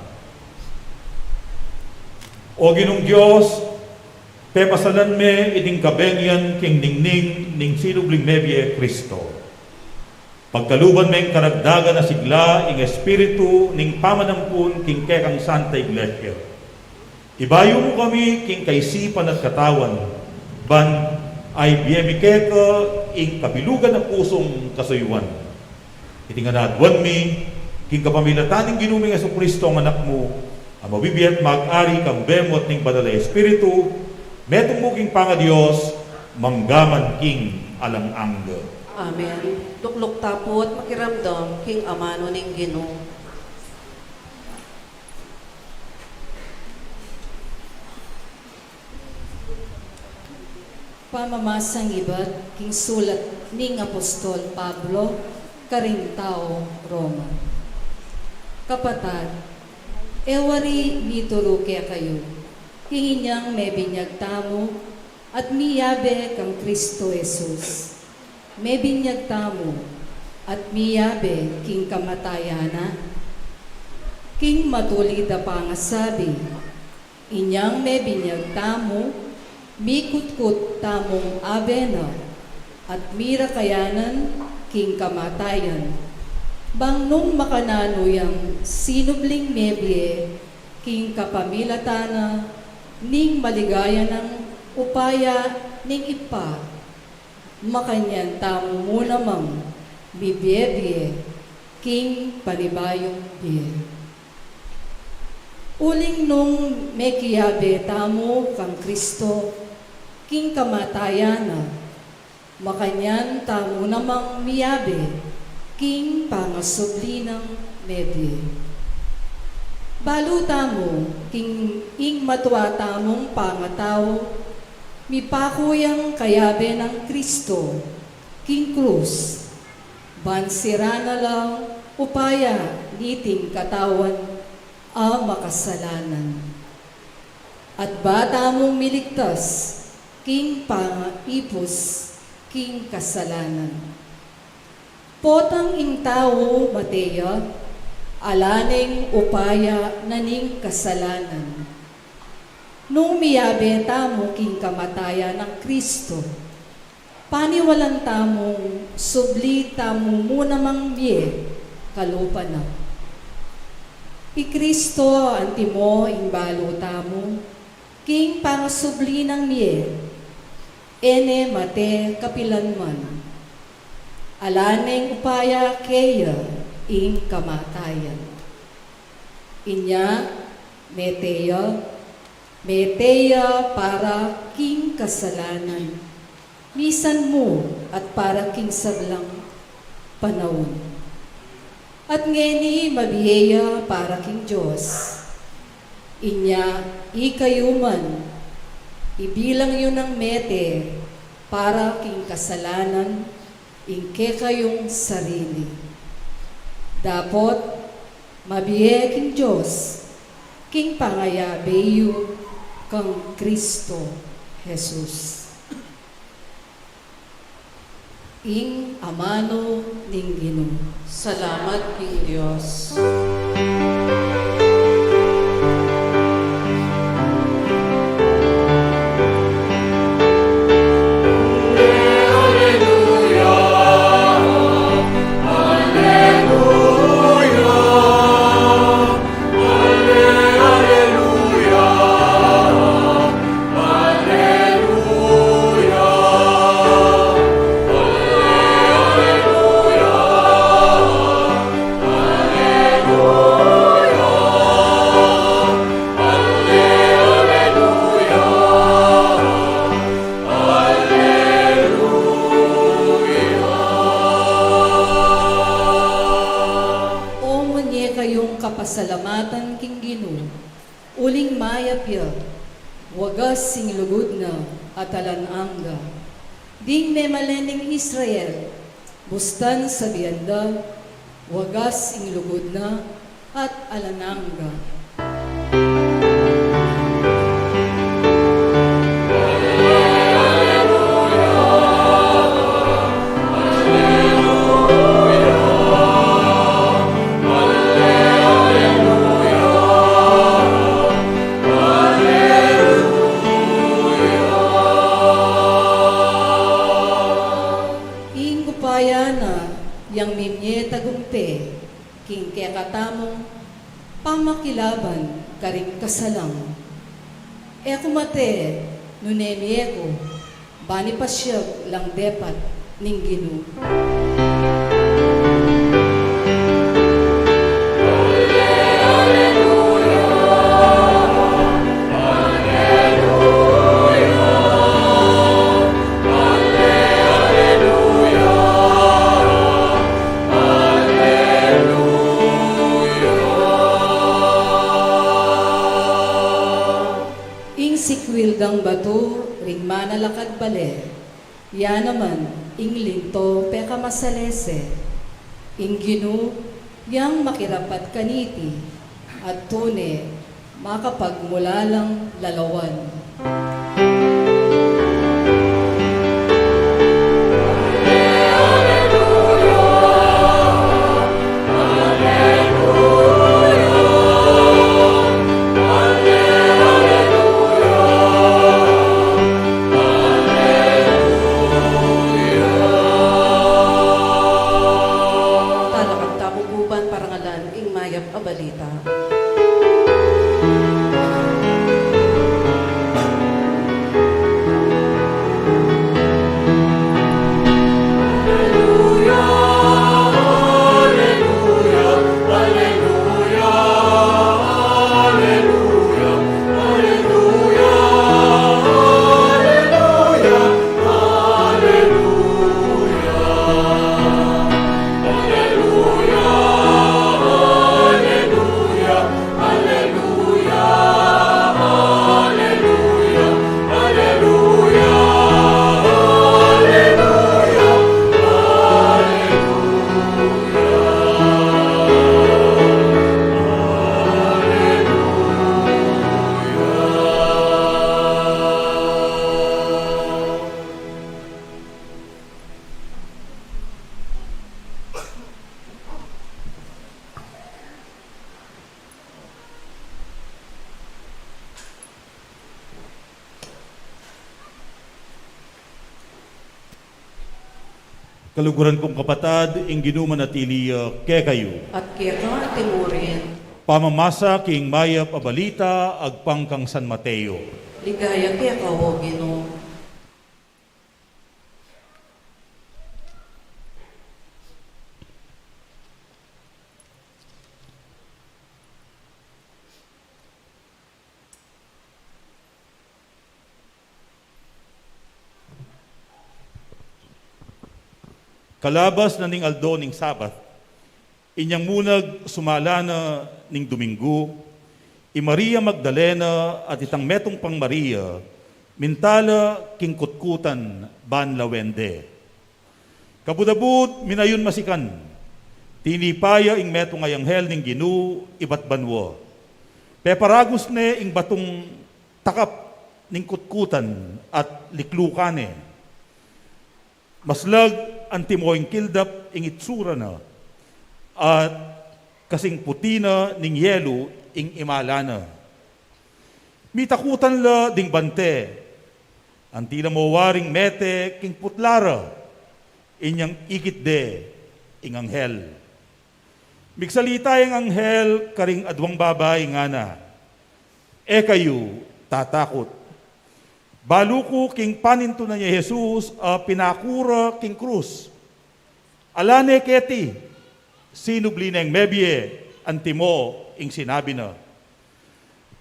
O Ginung Dios, pepasalan me iting kabengi king ningning ning sinubling mebie Kristo. Pagkaluban meng karagdagan a sigla ing espiritu ning pamanampun king kekang Santa Iglesia. Ibayu mu kami king kaisipan at katawan, ban ibie mi keka ing kabilugan a pusung kasuyuan. Iti ngan aduan mi, king kapamilatan ning Ginu ming Jesucristo a Anak mu, a mabibie at mag-ari kambe mu at ning Banal a Espiritu, metung mu king pangaDios, mangga man king alang angga. Amen. Lukluk ta pu at makiramdam king amanu ning Ginu. Pamamasang ibat king sulat ning Apostol Pablo karing tau Roma. Kapatad, e wari mituru kekayu, king inyang mebinyag tamu at miyabe kang Kristo Jesus. Mebinyag tamu at miyabe king kamatayan na. King matulid a pangasabi, inyang mebinyag tamu, mikutkut tamung abe na, at mirakayanan king kamatayan, bang nung makananu yang sinubling mebie king kapamilatan na ning maligaya nang upaya ning Ibpa, makanyan tamu mu namang mibie-bie king panibayung bie. Uling nung mekiyabe tamu kang Kristo king kamatayan na, makanyan tamu namang miyabe king pangasubli nang mebie. Balu tamu king ing matua tamung pangatau, mipaku yang kayabe nang Kristo king krus, ban sira na lang upaya niting katawan a makasalanan. At ba tamung miligtas king pangaipus king kasalanan. Potang ing tau mate ya, ala neng upaya na ning kasalanan. Nung miyabe tamu king kamatayan nang Kristo, paniwalan tamung subli tamu mu namang mie kalupa na. I Kristo antimo ing balu tamu, king pangasubli nang mie, e ne mate kapilan man. Ala neng upaya keya ing kamatayan. Inya, mete ya, mete ya para king kasalanan, misan mu at para king sablang panaun. At ngeni mabie ya para king Dios. Inya, ikayu man, ibilang yu nang mete para king kasalanan ing kekayung sarili. Dapot mabie king Dios king pangayabe yu kang Kristo Jesus. Ing amanu ning Ginu. Salamat king Dios. O manye kayung kapasalamatan king Ginu, uling mayap ya, wagas ing lugud na at alang angga. Ding memalen ning Israel, bustan sabian da, wagas ing lugud na at alang angga. Ing kekatamung pamakilaban karing kasalang. E ku mate, nune mie ku, bani pasiag lang depat ning Ginu. Ing sikwil dang batu ring manalakad bale, ya naman ing linto pekamasalese. Ing Ginu yang makirapat kaniti, at tune makapagmulalang lalawan. Talakad tamu pu ban parangalan ing mayap a balita. Kaluguran kung kapatad, ing Ginu manatili ya kekayu. At keka mu rin. Pamamasa king mayap a balita agpang kang San Mateo. Ligaya keka, O Ginu. Kalabas na ning aldo ning Sabat, inyang munag sumala na ning Duminggu, i Maria Magdalena at itang metung pang Maria, minta la king kutkutan ban lawen de. Kabud-abud, minayun masikan, tinipa ya ing metung a anghel ning Ginu ibat banua. Peparagus ne ing batung takap ning kutkutan at liklukan ne. Maslag antimo ing kildap ing itsura na, at kasing puti na ning yelu ing imala na. Mitakutan la ding bante, anti la mo waring mete king putla ra, inyang ikit de ing anghel. Migsalita yang anghel karing adwang babai, ngana, "E kayu tatakut. Balu ku king panintunan ye Jesus a pinaku ra king krus. Ala ne keti, sinubli neng mebie antimo ing sinabi na.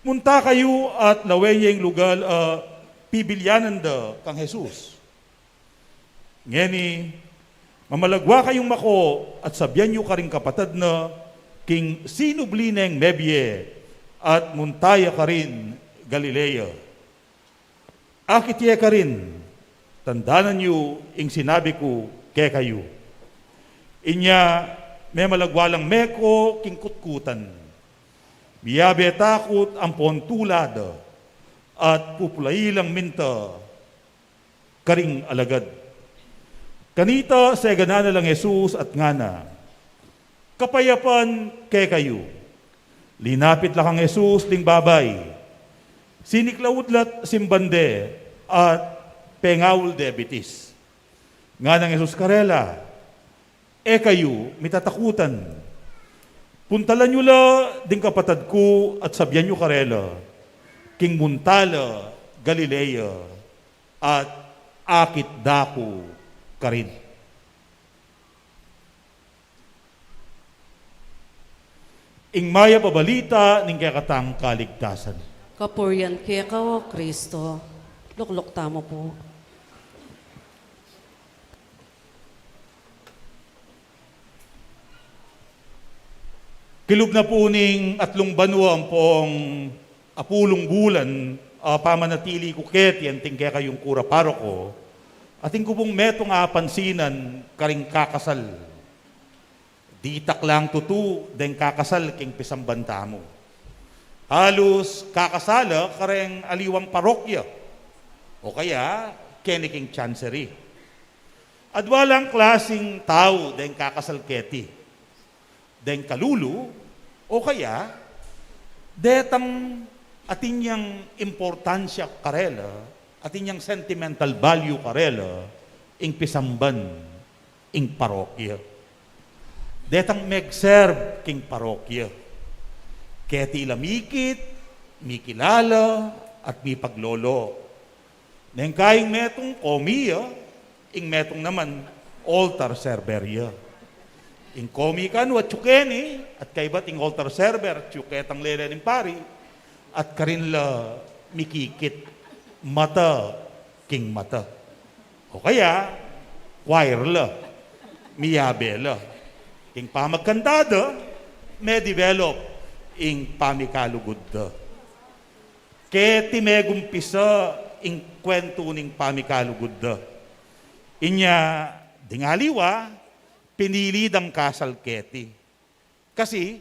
Munta kayu at lawen ye ing lugal a pibilyanan da kang Jesus. Ngeni, mamalagwa kayung mako at sabian yu karing kapatad na king sinubli neng mebie, at munta ya karin Galilea. Akit ye karin, tandanan yu ing sinabi ku kekayu." Inya, memalagwa lang meko king kutkutan. Miyabe takut ampon tula da, at pupulai lang minta karing alagad. Kanita seganan na lang Jesus at ngana, "Kapayapan kekayu." Linapit la kang Jesus ding babai, siniklaud la't simban de, at pengaul de bitis. Nganang Jesus karela, "E kayu mitatakutan. Puntalan yu la ding kapatad ku at sabian yu karela, king munta la Galilea, at akit da ku karin. Ing mayap a balita ning kekatang kaligtasan. Kapurian keka, O Kristo. Lukluk tamu pu. Kilub na pu ning atlung banua ampong apulung bulan a pamanatili ku keti anting kekayung kura paroko, atin ku pung metung a apansinan karing kakasal. Ditak lang tutu deng kakasal king pisamban tamu. Halus kakasal la kareng aliwang parokya, o kaya keni king chancery. Adwa lang klasing tau deng kakasal keti, deng kalulu, o kaya detang atin yang importansya karela, atin yang sentimental value karela ing pisamban ing parokya. Detang meg-serve king parokya, keti la mikit, mikilala, at mipaglolo. Neng kaying metung komi ya, ing metung naman altar server ya. Ing komi kanu atyu keni, at kaybat ing altar server atyu ketang lele ning pari, at karin la mikikit mata king mata, o kaya choir la, miyabe la. King pamagkanta da, me-develop ing pamikalugud da. Keti megumpisa ing kwentu ning pamikalugud da. Inya ding aliwa, pinili dang kasal keti. Kasi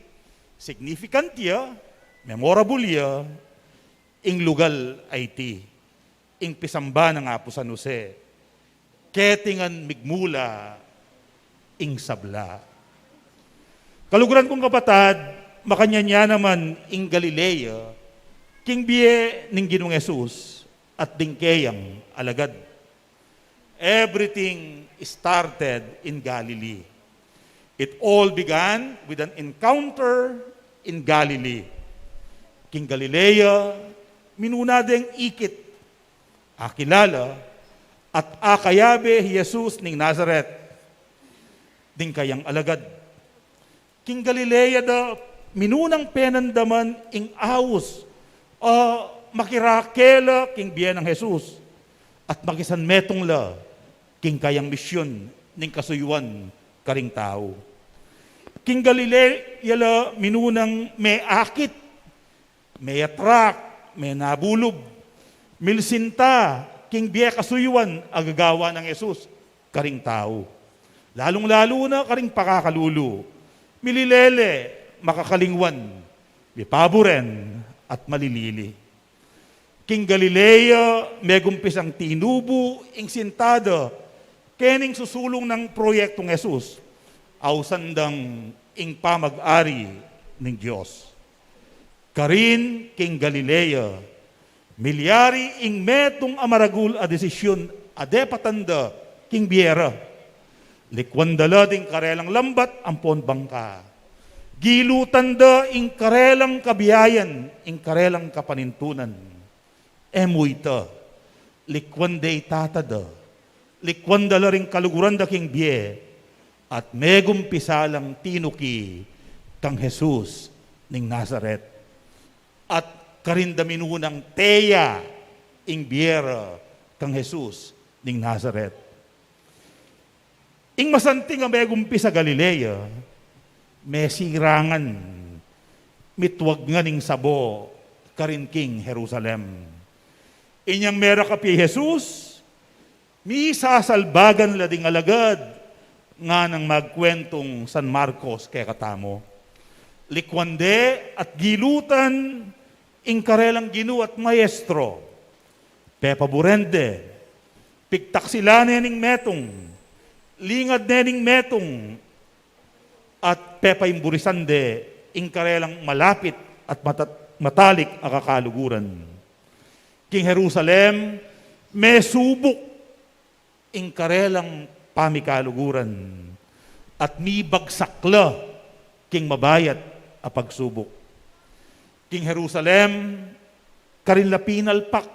significant ya, memorable ya ing lugal a iti, ing pisamban nang Apu San Jose. Keti ngan migmula ing sabla. Kaluguran kung kapatad, makanyan ya naman ing Galilea king bie ning Ginung Jesus at ding keyang alagad. Everything started in Galilee. It all began with an encounter in Galilee. King Galilea, minuna deng ikit, akilala, at akayabe hi Jesus ning Nazaret, ding kayang alagad. King Galilea da minunang penandaman ing aus a makirake la king bie nang Jesus at makisanmetung la king kayang misyun ning kasuyuan karing tau. King Galilea la minunang meakit, me-attract, menabulub, milsinta king bie kasuyuan a gagawan nang Jesus karing tau, lalung-lalu na karing pakakalulu, mililele, makakalingwan, mipaburen, at malilili. King Galilea megumpisang tinubu ing sinta da kening susulung nang proyektong Jesus, ausan dang ing pamag-ari ning Dios. Karin king Galilea, milyari ing metung a maragul a desisyun a depatan da king bie ra. Likwan da la ding karelang lambat ampon bangka. Gilutan da ing karelang kabiayan, ing karelang kapanintunan. E mu ita, likwan de i tata da, likwan da la ring kaluguran da king bie, at megumpisa lang tinuki kang Jesus ning Nazaret. At karin da minunang teya ing bie ra kang Jesus ning Nazaret. Ing masanting a megumpisa Galilea, mesirangan, mitwag ngan ing sabo karin king Jerusalem. Inyang merakap ya i Jesus, misasalbagan la ding alagad, nganang magkuentong San Marcos kekatamu. Likwan de at gilutan ing karelang Ginu at Maestro. Pepaburen de, pigtaksilan ne ning metung, lingad ne ning metung, at pepaimburisan de ing karelang malapit at matat-, matalik a kakaluguran. King Jerusalem, mesubuk ing karelang pamikaluguran, at mibagsak la king mabayat a pagsubuk. King Jerusalem, karin la pinalpak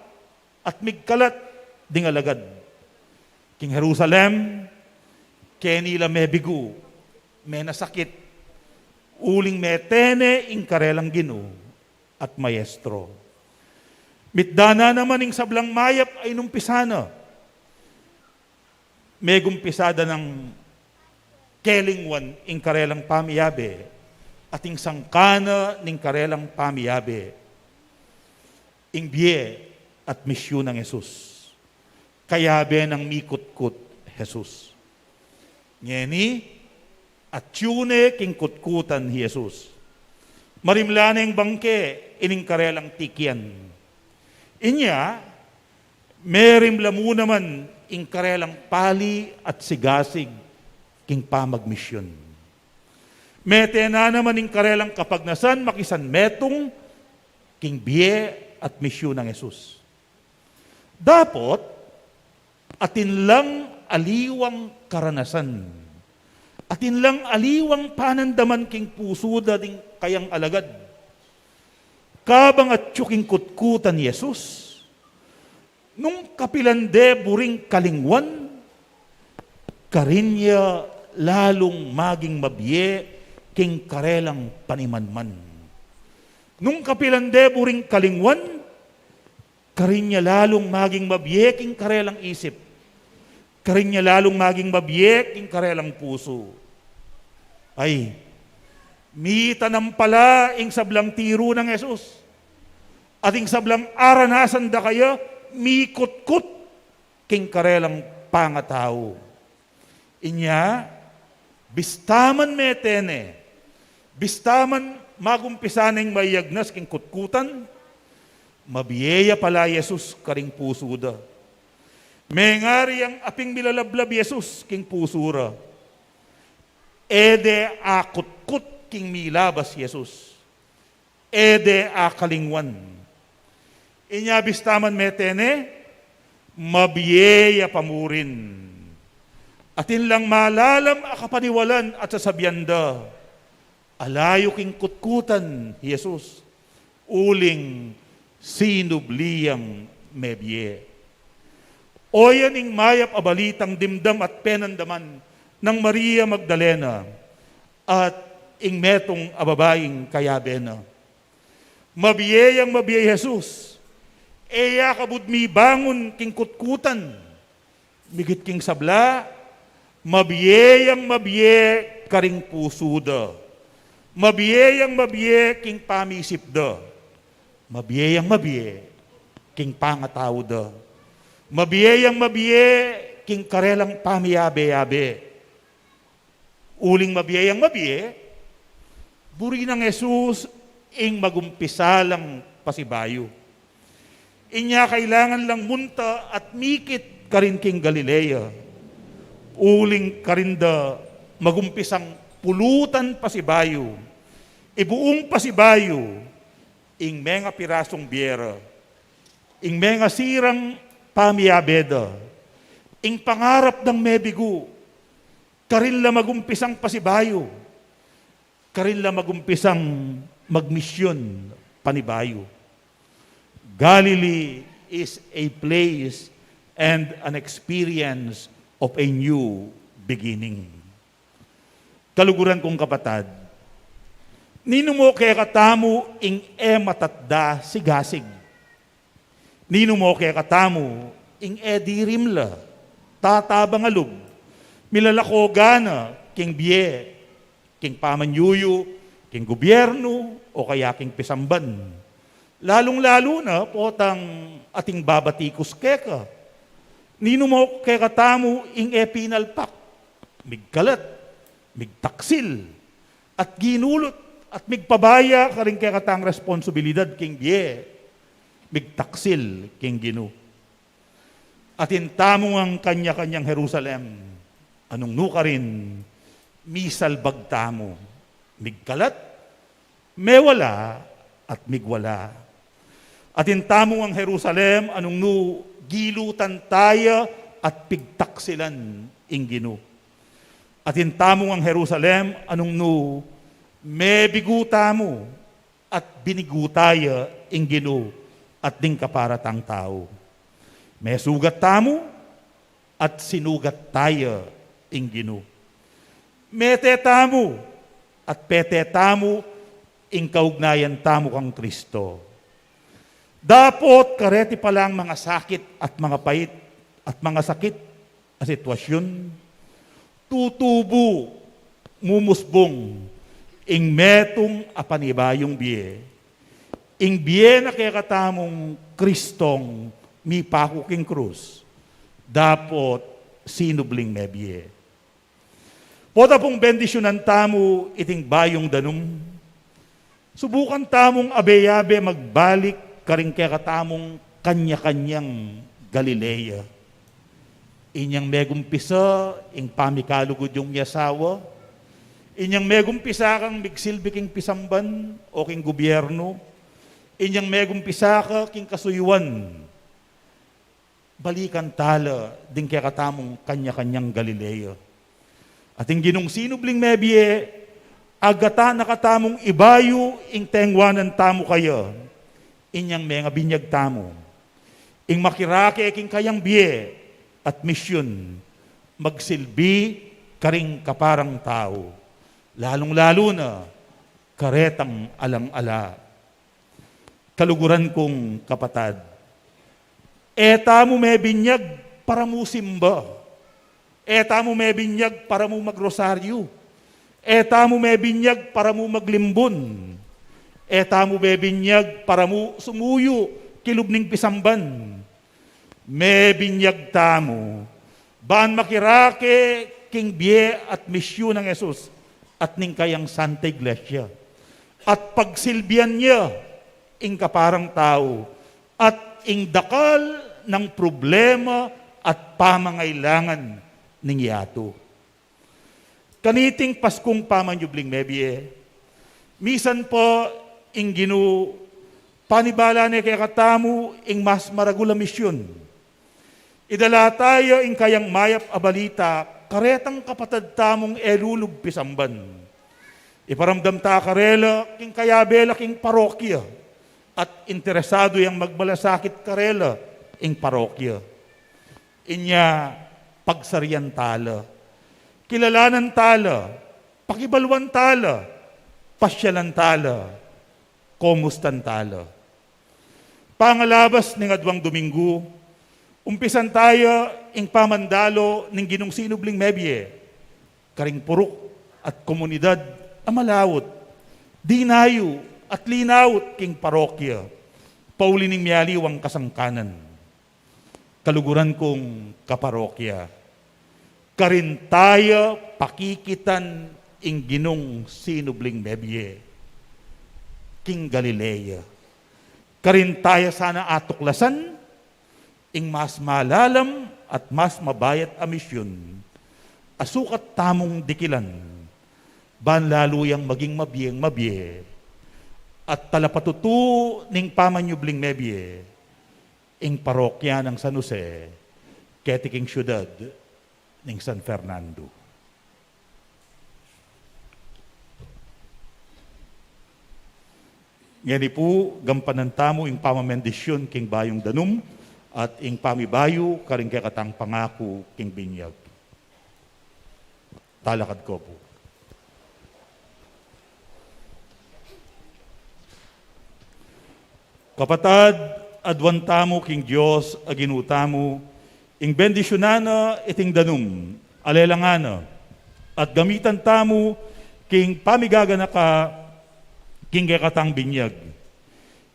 at migkalat ding alagad. King Jerusalem, keni la mebigu, menasakit, uling metene ing karelang Ginu at Maestro. Mitda na naman ing sablang mayap a inumpisa na. Megumpisa da nang kelingwan ing karelang pamiyabe, at ing sangkan na ning karelang pamiyabe, ing bie at misyun nang Jesus. Kayabe nang mikutkut Jesus. Ngeni, atyu ne king kutkutan i Jesus. Marimla ne ing bangke ining karelang tikian. Inya, merimla mu naman ing karelang pali at sigasig king pamagmisyun. Mete na naman ing karelang kapagnasan makisanmetung king bie at misyun nang Jesus. Dapot, atin lang aliwang karanasan, atin lang aliwang panandaman king pusu da ding kayang alagad. Kabang atyu king kutkutan i Jesus, nung kapilan de buring kalingwan, karin ya lalung maging mabie king karelang panimanman. Nung kapilan de buring kalingwan, karin ya lalung maging mabie king karelang isip. Karin ya lalung maging mabie king karelang pusu. Ay, mitanam pala ing sablang tiru nang Jesus. At ing sablang aranasan da kaya, mikutkut king karelang pangatau. Inya, bista man mete ne, bista man magumpisa neng mayagnas king kutkutan, mabie ya pala i Jesus karing pusu da. Mengari yang aping milalablab i Jesus king pusu ra. E de akutkut king milabas i Jesus. E de akalingwan. Inya bista man mete ne, mabie ya pa murin. Atin lang malalam a kapaniwalan at sasabian da, ala yu king kutkutan i Jesus, uling sinubli yang mebie. Oyan ing mayap a balitang dimdam at penandaman nang Maria Magdalena at ing metung a babaing kayabe na. Mabie yang mabie i Jesus. E ya kabud mibangun king kutkutan. Migit king sabla, mabie yang mabie karing pusu da. Mabie yang mabie king pamisip da. Mabie yang mabie king pangatau da. Mabie yang mabie king karelang pamiyabe-yabe. Uling mabie yang mabie, buri nang Jesus ing magumpisa lang pasibayu. Inya kailangan lang munta at mikit karin king Galilea. Uling karin da magumpisang pulutan pasibayu, ibuung pasibayu, ing menga pirasung bie ra, ing menga sirang pamiyabe da, ing pangarap dang mebigu, karin la magumpisang pasibayu, karin la magumpisang magmisyun panibayu. Galilee is a place and an experience of a new beginning. Kaluguran kung kapatad, ninu mo kekatamu ing e matatda sigasig? Ninu mo kekatamu ing e dirimla tatabang a lub, milalakogan na king bie, king pamanyuyu, king gubyernu, o kaya king pisamban? Lalung-lalu na potang ating babatikus keka. Ninu mo kekatamu ing e pinalpak, migkalat, migtaksil, at ginulut, at migpabaya karing kekatang responsibilidad king bie, migtaksil king Ginu? Atin tamu ngang kanya-kanyang Jerusalem, a nung nu karin, misalbag tamu, migkalat, mewala, at migwala. Atin tamu ngang Jerusalem, a nung nu gilutan taya at pigtaksilan ing Ginu. Atin tamu ngang Jerusalem, a nung nu Mebigu tamu at binigu taya ing Ginu at ding kapara tang tau. Mesugat tamu at sinugat taya ing Ginu. Mete tamu at pete tamu ing kaugnayan tamu kang Kristo. Dapot kareti palang mangasakit at mangapait at mangasakit a sitwasyun, tutubu, mumusbung ing metung a panibayung bie, ing bie na kekatamung Kristong mipaku king krus, dapot sinubling mebie. Pota pung bendisyunan tamu iting bayung danum, subukan tamung abe-abe magbalik karing kekatamung kanya-kanyang Galilea. Inyang megumpisa ing pamikalugud yung miasawa, inyang megumpisa kang migsilbi king pisamban o king gubyernu, inyang megumpisa ka king kasuyuan, balikan tala ding kekatamung kanya-kanyang Galilea. At ing Ginung sinubling mebie, agatan na katamung ibayu ing tengwanan tamu kaya, inyang mengabinyag tamu. Ing makirake king kayang bie at misyun, magsilbi karing kaparang tau, lalung-lalu na karetang alang-ala. Kaluguran kung kapatad, e tamu mebinyag para mu simba. E tamu mebinyag para mu magrosaryu. E tamu mebinyag para mu maglimbun. E tamu mebinyag para mu sumuyu kilub ning pisamban. Mebinyag tamu ban makirake king bie at misyun nang Jesus at ning kayang Santa Iglesia, at pagsilbian ya ing kaparang tau at ing dakal nang problema at pamangailangan ning yatu. Kaniting Paskung pamanyubling mebie, misan pa ing Ginu panibala ne kekatamu ing mas maragul a misyun. Idala taya ing kayang mayap a balita karetang kapatad tamung e lulub pisamban. Iparamdam ta karela king kayabe la king parokya at interesadu yang magmalasakit karela ing parokya. Inya, pagsarian tala, kilalanan tala, pakibaluan tala, pasyalan tala, komustan tala. Pangalabas ning aduang Duminggu, umpisan taya ing pamandalo ning Ginung sinubling mebie karing puruk at komunidad a malaut, dinayu at linaut king parokya, pauli ning mialiwang kasangkanan. Kaluguran kung kaparokya, karin taya pakikitan ing Ginung sinubling mebie king Galilea. Karin taya sana atuklasan ing mas malalam at mas mabayat a misyun a sukat tamung dikilan, ban lalu yang maging mabieng mabie at talapatutu ning pamanyubling mebie ing parokya nang San Jose keti king syudad ning San Fernando. Ngeni pu, gampanan tamu ing pamabendisyun king bayung danum at ing pamibayu karing kekatang pangaku king binyag. Talakad ko pu. Kapatad, aduan tamu king Dios a Ginu tamu, ing bendisyunan na iting danum a lelangan na, at gamitan tamu king pamigaganaka king kekatang binyag.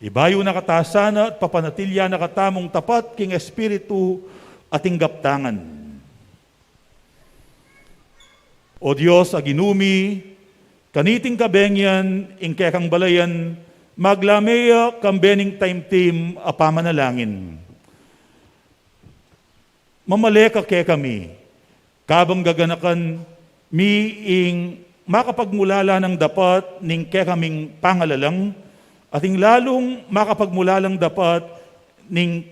Ibayu na kata sana at papanatilyan na katamung tapat king espiritu at king gaptangan. O Dios a Ginu mi, kaniting kabenyan ing kekang balayan, maglame ya kambe ning taimtim a pamanalangin. Mamale ka kekami, kabang gaganakan mi ing makapagmulalang dapat ning kekaming pangalalang, at ing lalung makapagmulalang dapat ning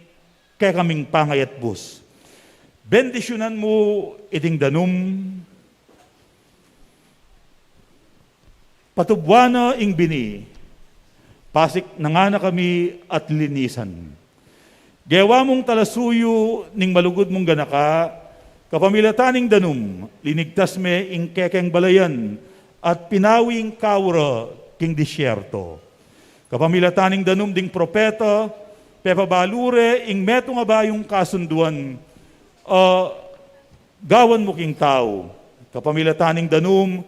kekaming pangayatbus. Bendisyunan mu iting danum. Patubuan na ing bini, pasik na ngana kami at linisan. Gewa mung talasuyu ning malugud mung ganaka, kapamilatan ning danum, linigtas me ing kekeng balayan, at pinawi ing kaura king disyerto. Kapamilatan ning danum ding propeta, pepabalu re ing metung a bayung kasunduan, a gawan mu king tau. Kapamilatan ning danum,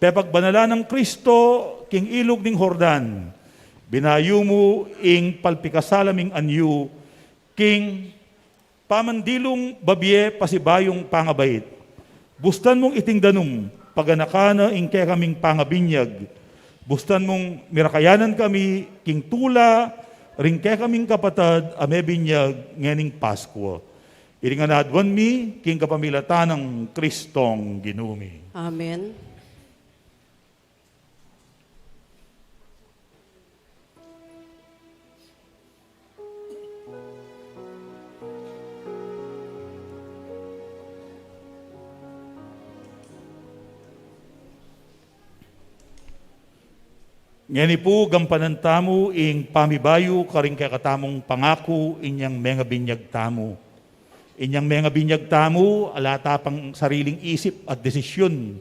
pepagbanalan nang Kristo king ilug ning Jordan. Binayu mu ing palpikasala ming anyu king pamandilung babie pasibayung pangabait. Bustan mung iting danum, paganakan na ing kekaming pangabinyag. Bustan mung mirakayanan kami king tula ring kekaming kapatad a mebinyag ngening Paskua. Iti ngan aduan mi king kapamilatan nang Kristong Ginu mi. Amen. Ngeni pu, gampanan tamu ing pamibayu karing kekatamung pangaku inyang mengabinyag tamu. Inyang mengabinyag tamu, ala ta pang sariling isip at desisyun.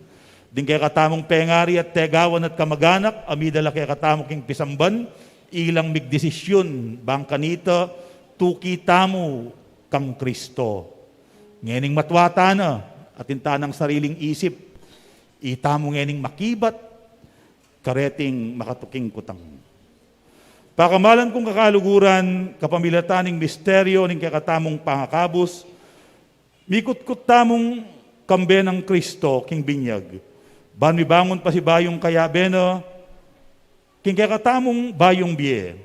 Ding kekatamung pengari at tegawan at kamaganak, a midala kekatamu king pisamban, ilang migdesisyun, bang kanita, tuki tamu kang Kristo. Ngening matwa ta na, atin ta nang sariling isip, itamu ngening makibat, kareting makatuking kutang. Pakamalan kung kakaluguran, kapamilatan ning misteryo ning kekatamung pangakabus, mikutkut tamung kambe nang Kristo king binyag. Ban mibangun pasibayung kayabe na, king kekatamung bayung bie.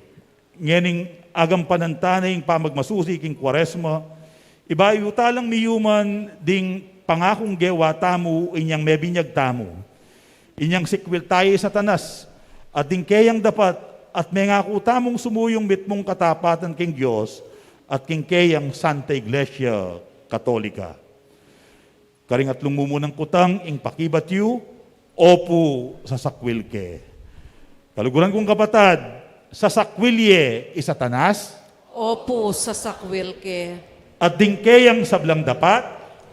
Ngening agampanan ta na ing pamagmasusi king Kuaresma, ibayu ta lang miyuman ding pangakung gewa tamu inyang mebinyag tamu. Inyang sikwil ta ya i Satanas, at ding keyang dapat, at mengaku tamung sumuyung mitmung katapatan king Dios, at king keyang Santa Iglesia Katolika. Karing atlung mumunang kutang, ing pakibat yu, opu, sasakwil ke. Kaluguran kung kapatad, sasakwil ye i Satanas? Opu, sasakwil ke. At ding keyang sablang dapat?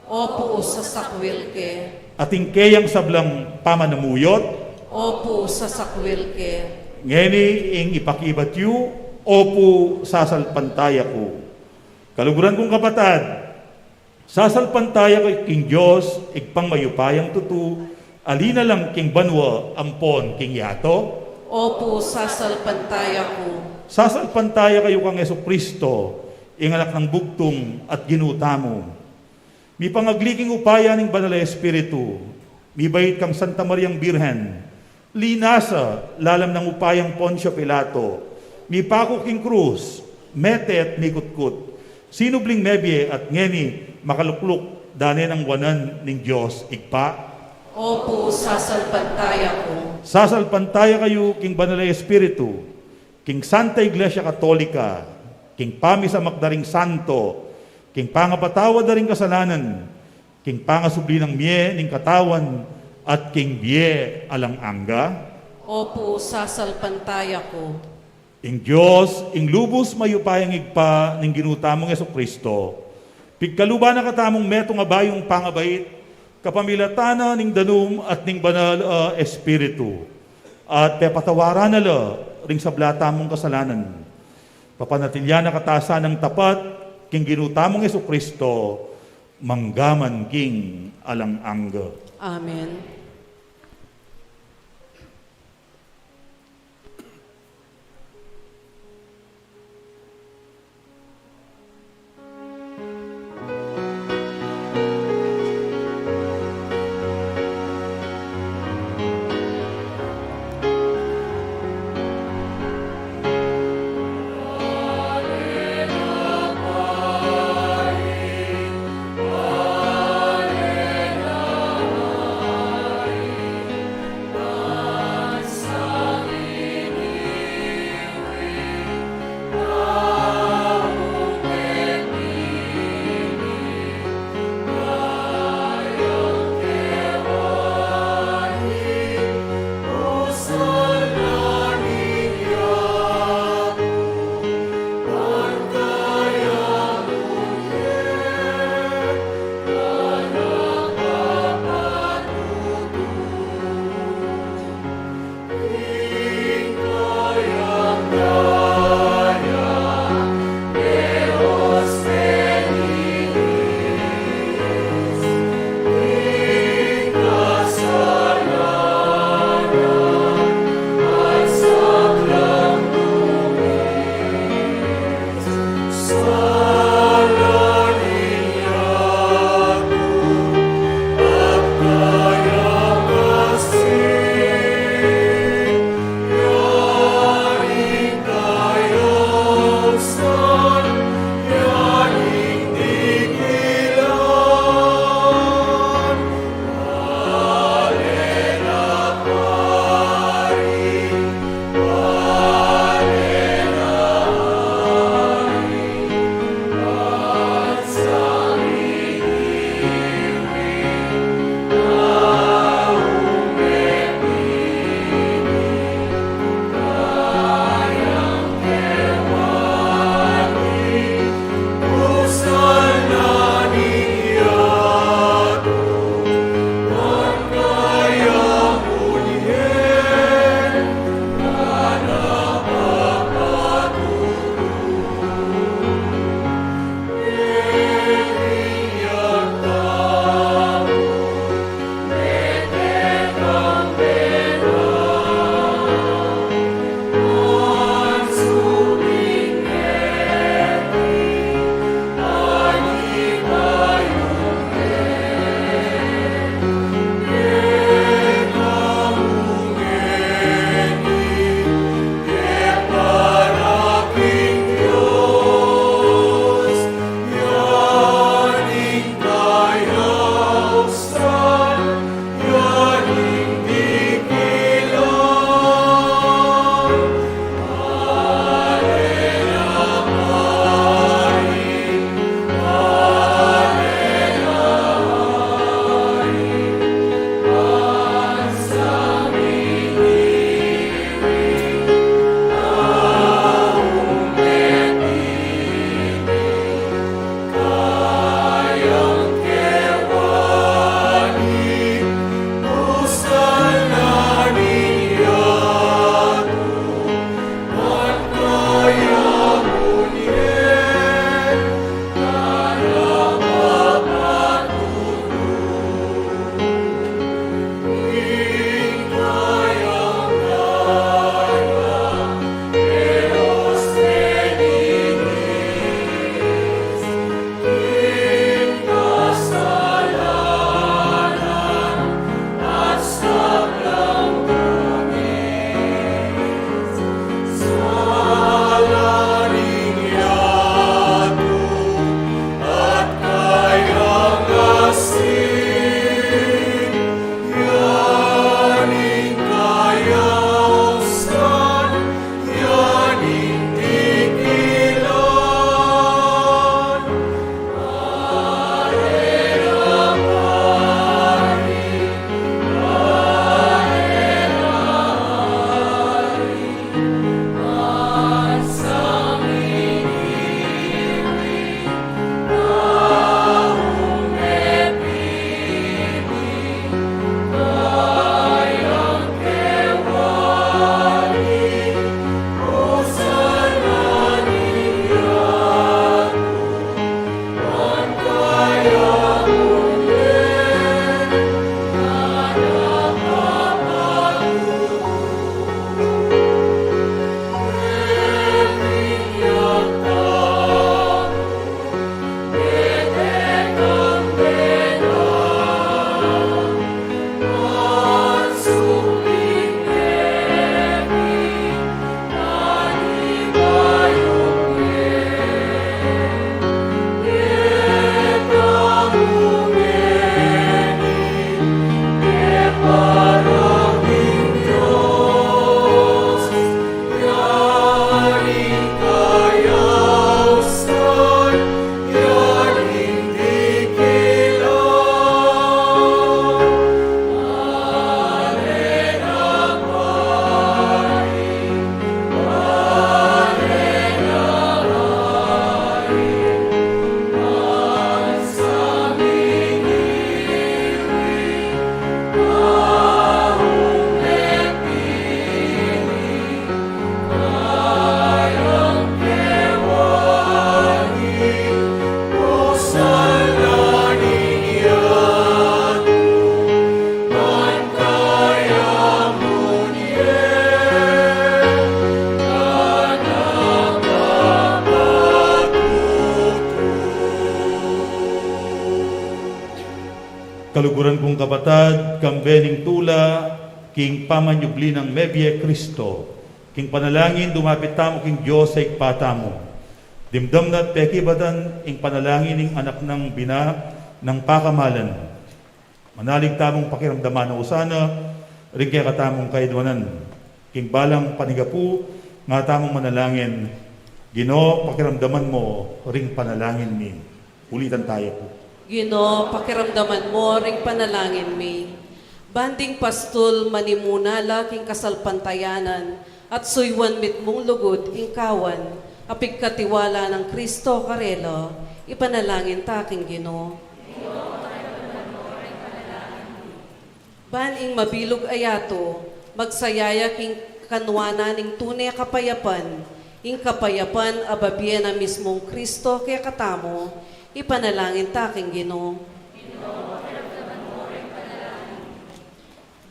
Opu, sasakwil ke. At ding keyang sablang pamanamuyot? Opu, sasakwil ke. Ngeni ing ipakibat yu, opu, sasalpantaya ku. Kaluguran kung kapatad, sasalpantaya ku king Dios, Ibpang mayupayang tutu, ali na lang king banua ampon king yatu? Opu, sasalpantaya ku. Sasalpantaya kayu kang Jesucristo, ing Anak nang bugtung at Ginu tamu. Mipangagli king upaya ning Banal a Espiritu, mibait kang Santa Mariang Birhen, linasa lalam nang upayang Poncio Pilato, mipaku king krus, mete at mikutkut, sinubling mebie at ngeni makalukluk da ne nang wanan ning Dios Ibpa. Opu, sasalpantaya ku. Sasalpantaya kayu king Banal a Espiritu, king Santa Iglesia Katolika, king pamisamak da ring santo, king pangapatawad da ring kasalanan, king pangasubli nang mie ning katawan, at king bie alang angga? Opu, sasalpantaya ku. Ing Dios, ing lubus mayupayang Ibpa ning Ginu tamung Jesucristo, pigkaluban na katamung metung a bayung pangabait, kapamilatan na ning danum at ning Banal a Espiritu, at pepatawaran na la ring sabla tamung kasalanan. Papanatilian na kata sanang tapat king Ginu tamung Jesucristo, manggaman king alang angga. Amen. Kaluguran kung kapatad, kambe ning tula king pamanyubli nang mebie Kristo, king panalangin dumapit tamu king Dios a Ibpa tamu. Dimdam na at pekibatan ing panalangin ning anak nang bina nang pakamalan. Manalig tamung pakiramdaman na usana ring kekatamung kaidwanan. King balang panigapu, nga tamung manalangin, Ginu, pakiramdaman mu ring panalangin mi. Ulitan taya pu. Ginu, pakiramdaman mu ring panalangin mi. Ban ding pastul manimuna la king kasalpantayanan at suyuan mitmung lugud ing kawan a pigkatiwala nang Kristo karela, ipanalangin ta king Ginu. Ban ing mabilug a yatu, magsaya ya king kanuanan ning tune kapayapan, ing kapayapan a babie na mismung Kristo kekatamu, ipanalangin ta king Ginu.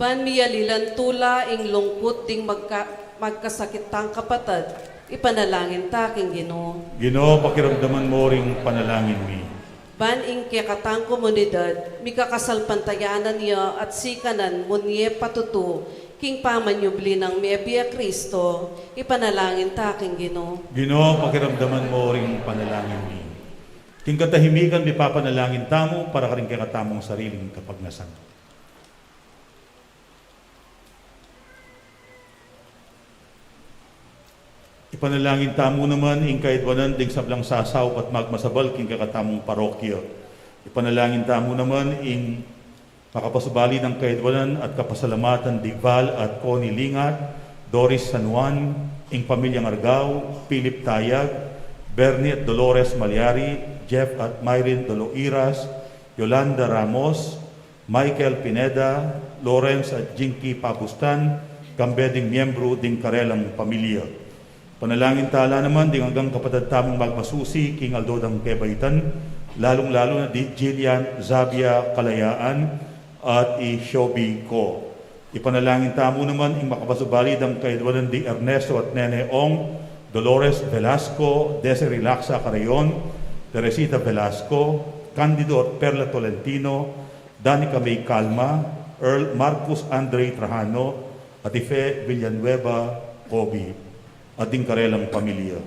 Ban miyalilan tula ing lungkut ding magka-, magkasakit tang kapatad, ipanalangin ta king Ginu. Ginu, pakiramdaman mu ring panalangin mi. Ban ing kekatang komunidad, mikakasalpantayanan ya at sikanan munye patutu king pamanyubli nang mebie Kristo, ipanalangin ta king Ginu. Ginu, pakiramdaman mu ring panalangin mi. King katahimikan mipapanalangin tamu para karing kekatamung sariling kapagnasan. Ipanalangin tamu naman ing kaidwanan ding sablang sasaup at magmasabal king kekatamung parokya. Ipanalangin tamu naman ing makapasubali nang kaidwanan at kapasalamatan di Val at Connie Lingat, Doris San Juan, ing pamilyang Argao, Philip Tayag, Bernie at Dolores Malyari, Jeff at Myrin Doloiras, Yolanda Ramos, Michael Pineda, Lawrence at Jinky Pabustan, kambe ding miyembru ding karelang pamilya. Panalangin tala naman ding anggang kapatad tamung magmasusi king aldo dang kebaitan, lalung-lalu na di Jillian Zabia Kalayaan at i Shobi Ko. Ipanalangin tamu naman ing makapasubali dang kaidwanan di Ernesto at Nene Ong, Dolores Velasco, Desiree Laksa Carayon, Teresita Velasco, Candido at Perla Tolentino, Danica May Calma, Earl Marcus Andre Trajano, at Ife Villanueva Cobi, at ding karelang pamilya.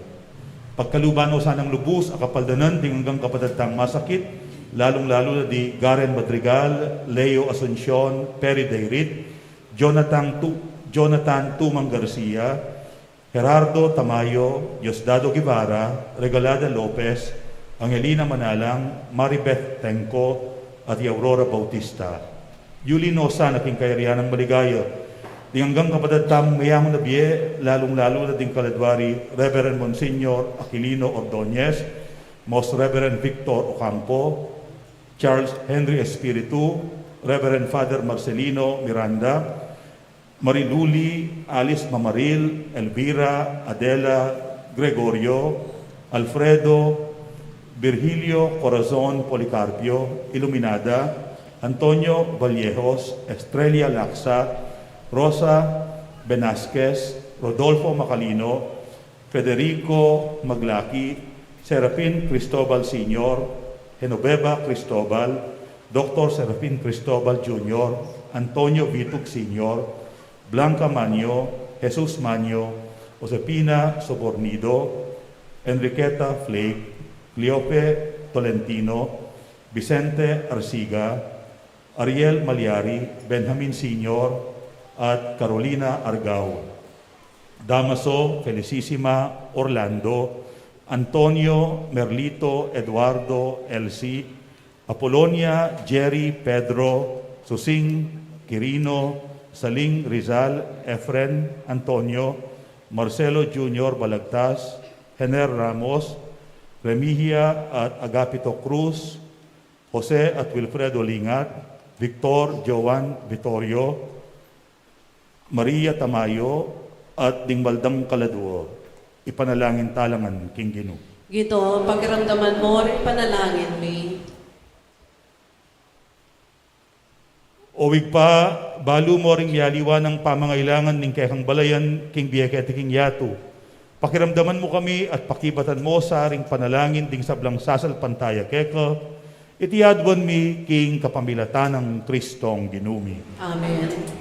Pagkaluban no sanang lubus a kapaldanan ding anggang kapatad tang masakit, lalung-lalu na di Garen Madrigal, Leo Asuncion, Perry Dayrit, Jonathan Tu-, Jonathan Tumang Garcia, Gerardo Tamayo, Diosdado Guevara, Regalada Lopez, Angelina Manalang, Maribeth Tengco, at i Aurora Bautista. Yuli no sana king kayarian nang maligaya ding anggang kapatad tamung meyangu na bie, lalung-lalu na ding kaladwa ri Reverend Monsignor Aquilino Ordonez, Most Reverend Victor Ocampo, Charles Henry Espiritu, Reverend Father Marcelino Miranda, Mariluli, Alice Mamaril, Elvira, Adela, Gregorio, Alfredo, Virgilio Corazon Policarpio, Iluminada, Antonio Vallejos, Estrella Laksa, Rosa Benasquez, Rodolfo Macalino, Federico Maglaki, Serafin Cristobal Senior, Genoveva Cristobal, Doktor Serafin Cristobal Junior, Antonio Vitug Senior, Blanca Manio, Jesus Manio, Josefina Sobornido, Enriqueta Flake, Cleofe Tolentino, Vicente Arsiga, Ariel Malyari, Benjamin Senior, at Carolina Argao. Damaso, Felicissima, Orlando, Antonio, Merlito, Eduardo, Elsie, Apolonia, Jerry, Pedro, Susing, Quirino, Saling, Rizal, Efren, Antonio, Marcelo Junior Balagtas, Hener Ramos, Remigio at Agapito Cruz, Jose at Wilfredo Lingat, Victor, Joan, Vittorio, Maria Tamayo, at ding mal dang kaladwa. Ipanalangin tala ngan king Ginu. Ginu, pakiramdaman mu ring panalangin mi. O Ibpa, balu mu ring mialiwa nang pamangailangan ning kekang balayan king bie keti king yatu. Pakiramdaman mu kami at pakibatan mu sa ring panalangin ding sablang sasalpantaya keka, Iti aduan mi king kapamilatan nang Kristong Ginu mi. Amen.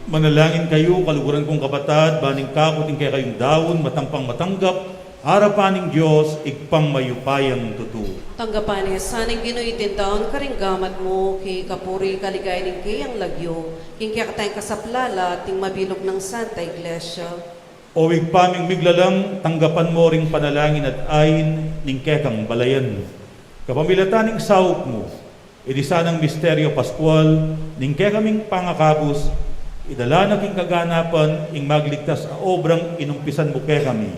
Manalangin kayu, kaluguran kung kapatad, ban ing kaku at ing kekayung daun matampang matanggap arapan ning Dios Ibpang mayupayang tutu. Tanggapan na sa ning Ginu iting daun karing gamat mu, king kapuri, kaligayan ning keyang lagyu, king kekatang kasaplalan at ning mabilug nang Santa Iglesia. O Ibpa ming miglalang, tanggapan mu ring panalangin at ain ning kekang balayan kapamilatan ning saup mu. Iti sanang misteryo paskual ning kekaming pangakabus, idala na king kaganapan ing magligtas a obrang inumpisan mu kekami.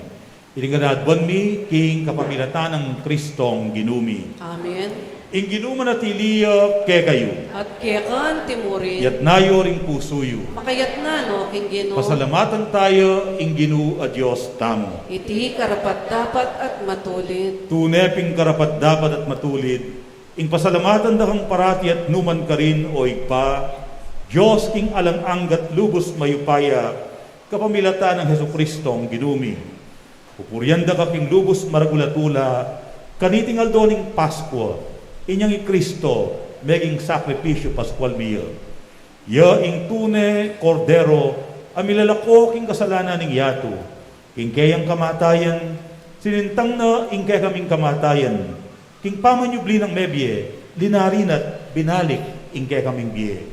Iti ngan aduan mi king kapamilatan nang Kristong Ginu mi. Amen. Ing Ginu manatili ya kekayu. At keka naman murin. Yatna yu ring pusu yu. Makayatna no king Ginu. Pasalamatan taya ing Ginu a Dios tamu. Iti karapat-dapat at matulid. Tune pin karapat-dapat at matulid ing pasalamatan da kang parati at nukarin man, o Ibpa, Dios king alang angga at lubus mayupaya, kapamilatan nang Jesukristong Ginu mi. Pupurian da ka king lubus maragul a tula, kaniting aldo ning Paskua, inyang i Kristo meging sakripisyu paskual mi ya. Ya ing tune Kordero a milalako king kasalanan ning yatu. King keyang kamatayan, sinintang na ing kekaming kamatayan. King pamanyubli nang mebie, linari na't binalik ing kekaming bie.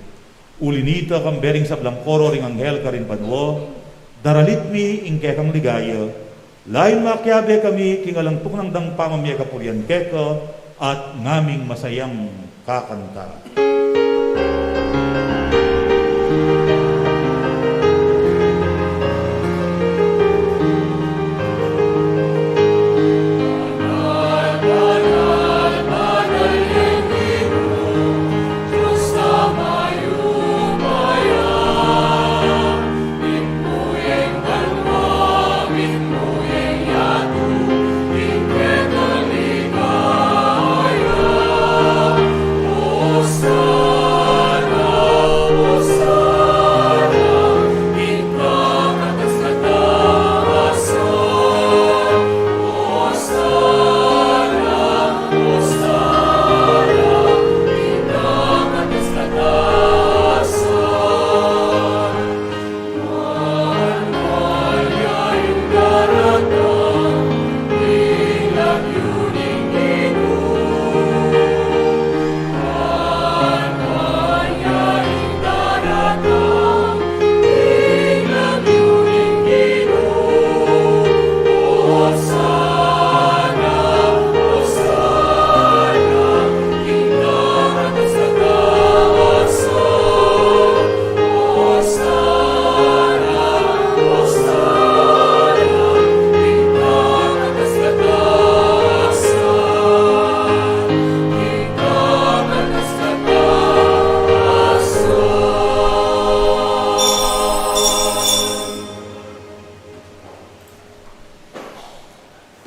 Uli nita, kambe ring sablang koro ring anghel karin banua, daralit mi ing kekang ligaya. Layun makiabe kami king alang tuknang dang pamamie kapurian keka at ngaming masayang kakanta.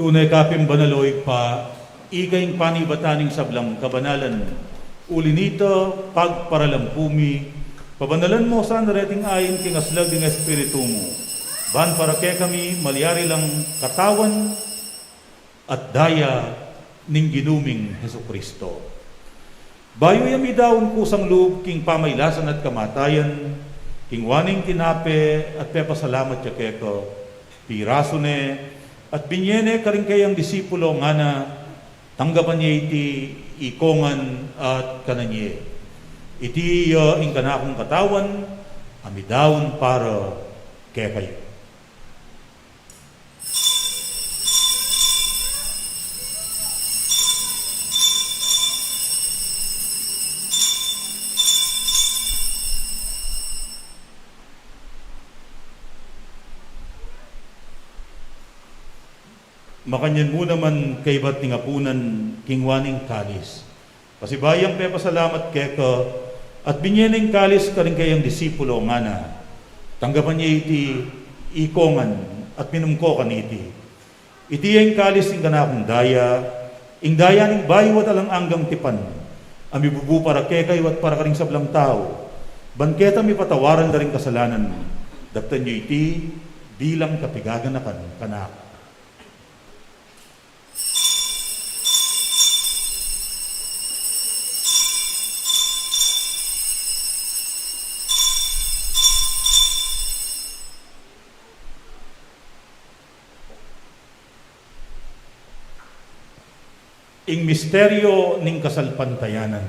Tune ka pin banal, o Ibpa, ika ing panibatan ning sablang kabanalan. Uli nita, pagparalampu mi, pabanalan mu sana reting ain king aslag ning Espiritu mu, ban para kekami malyari lang katawan at daya ning Ginu ming Jesucristo. Bayu ya midaun kusang lub king pamailasan at kamatayan, kinua ne ing tinape at pepasalamat ya keka, pirasu ne at binye ne karing kayang disipulo, ngana: Tanggapan ye iti ikongan at kanan ye. Iti ya ing kanakung katawan a midaun para kekayu. Makanyan mu naman kaybat ning apunan, kinua ne ing kalis, pasibayu yang pepasalamat keka, at binye ne ing kalis karing kayang disipulo, ngana: Tanggapan ye iti ikongan at minum ko kaniti. Iti ya ing kalis ning kanakung daya, ing daya ning bayu at alang anggang tipan, a mibubu para kekayu at para karing sablang tau, ban keta mipatawaran da ring kasalanan. Daptan yu iti bilang kapigaganakan kanaku. Ing misteryo ning kasalpantayanan.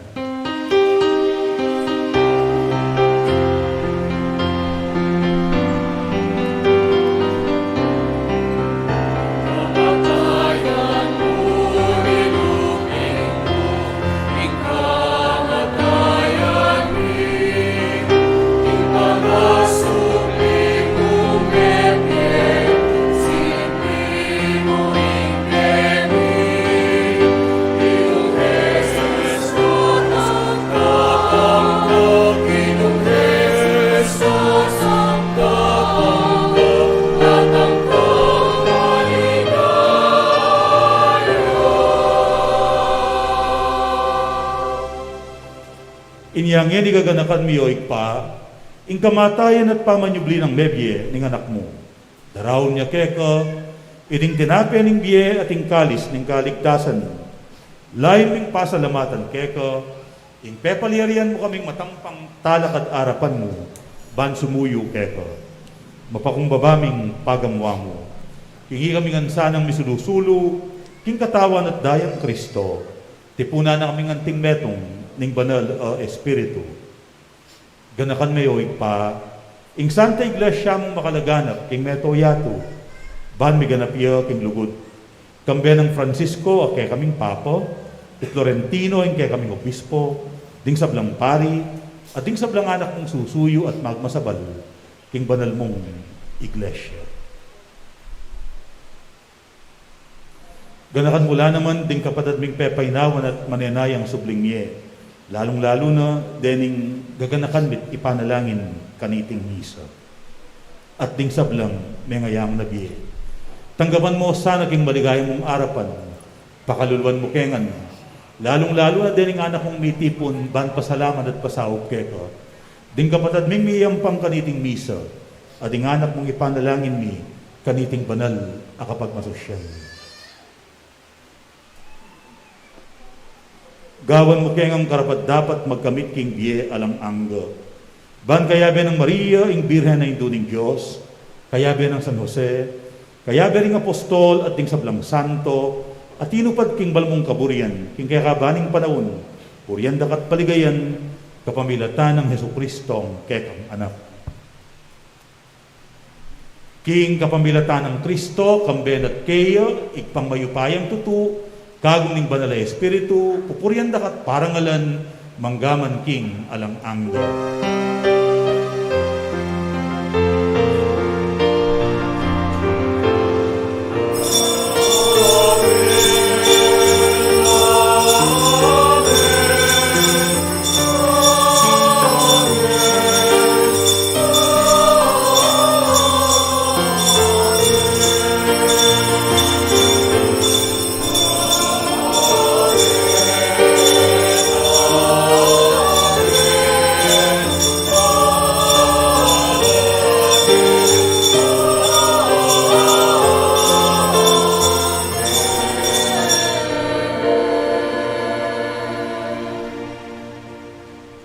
Inya ngeni gaganakan mi, o Ibpa, ing kamatayan at pamanyubli nang mebie ning Anak mu. Daraun mi keka iting tinape ning bie at ing kalis ning kaligtasan. Layun ming pasalamatan keka ing pepalyarian mu kaming matampang talakad arapan mu, ban sumuyu keka. Mapakumbaba ming pagamuan mu. King ikami ngan sanang misulu-sulu king katawan at dayang Kristo, tipunan na kaming anting metung ning Banal a Espiritu. Ganakan me, O Ibpa, ing Santa Iglesia mung makalaganap king mabilug a yatu, ban miganap ya king lugud. Kambe nang Francisco a kekaming Papa, i Florentino ing kekaming Obispo, ding sablang pari, at ding sablang anak mung susuyu at magmasabal king banal mung Iglesia. Ganakan mu la naman ding kapatad ming pepainawan at manenayang subling mie, lalung-lalu na dening gaganakan mi't ipanalangin kaniting misa. At ding sablang mengayang na bie. Tanggapan mu sana king maligaya mung arapan, pakaluluan mu ke ngan, lalung-lalu na dening anak mung mitipun ban pasalamat at pasaup keka, ding kapatad ming miyampang kaniting misa, at ding anak mung ipanalangin mi kaniting banal a kapagmasusyan. Gawan mu ke ngang karapat-dapat magkamit king bie alang angga. Ban kayabe nang Maria, ing Birhen a Indu ning Dios, kayabe nang San Jose, kayabe ring apostol at ding sablang santo, a tinupad king banal mung kaburian king kekaban ning panaun, purian daka at paligayan, kapamilatan nang Jesucristong kekang Anak. King kapamilatan nang Kristo, kambe na't keya, Ibpang mayupayang tutu, kagum ning Banal a Espiritu, pupurian daka at parangalan, mangga man king alang angga.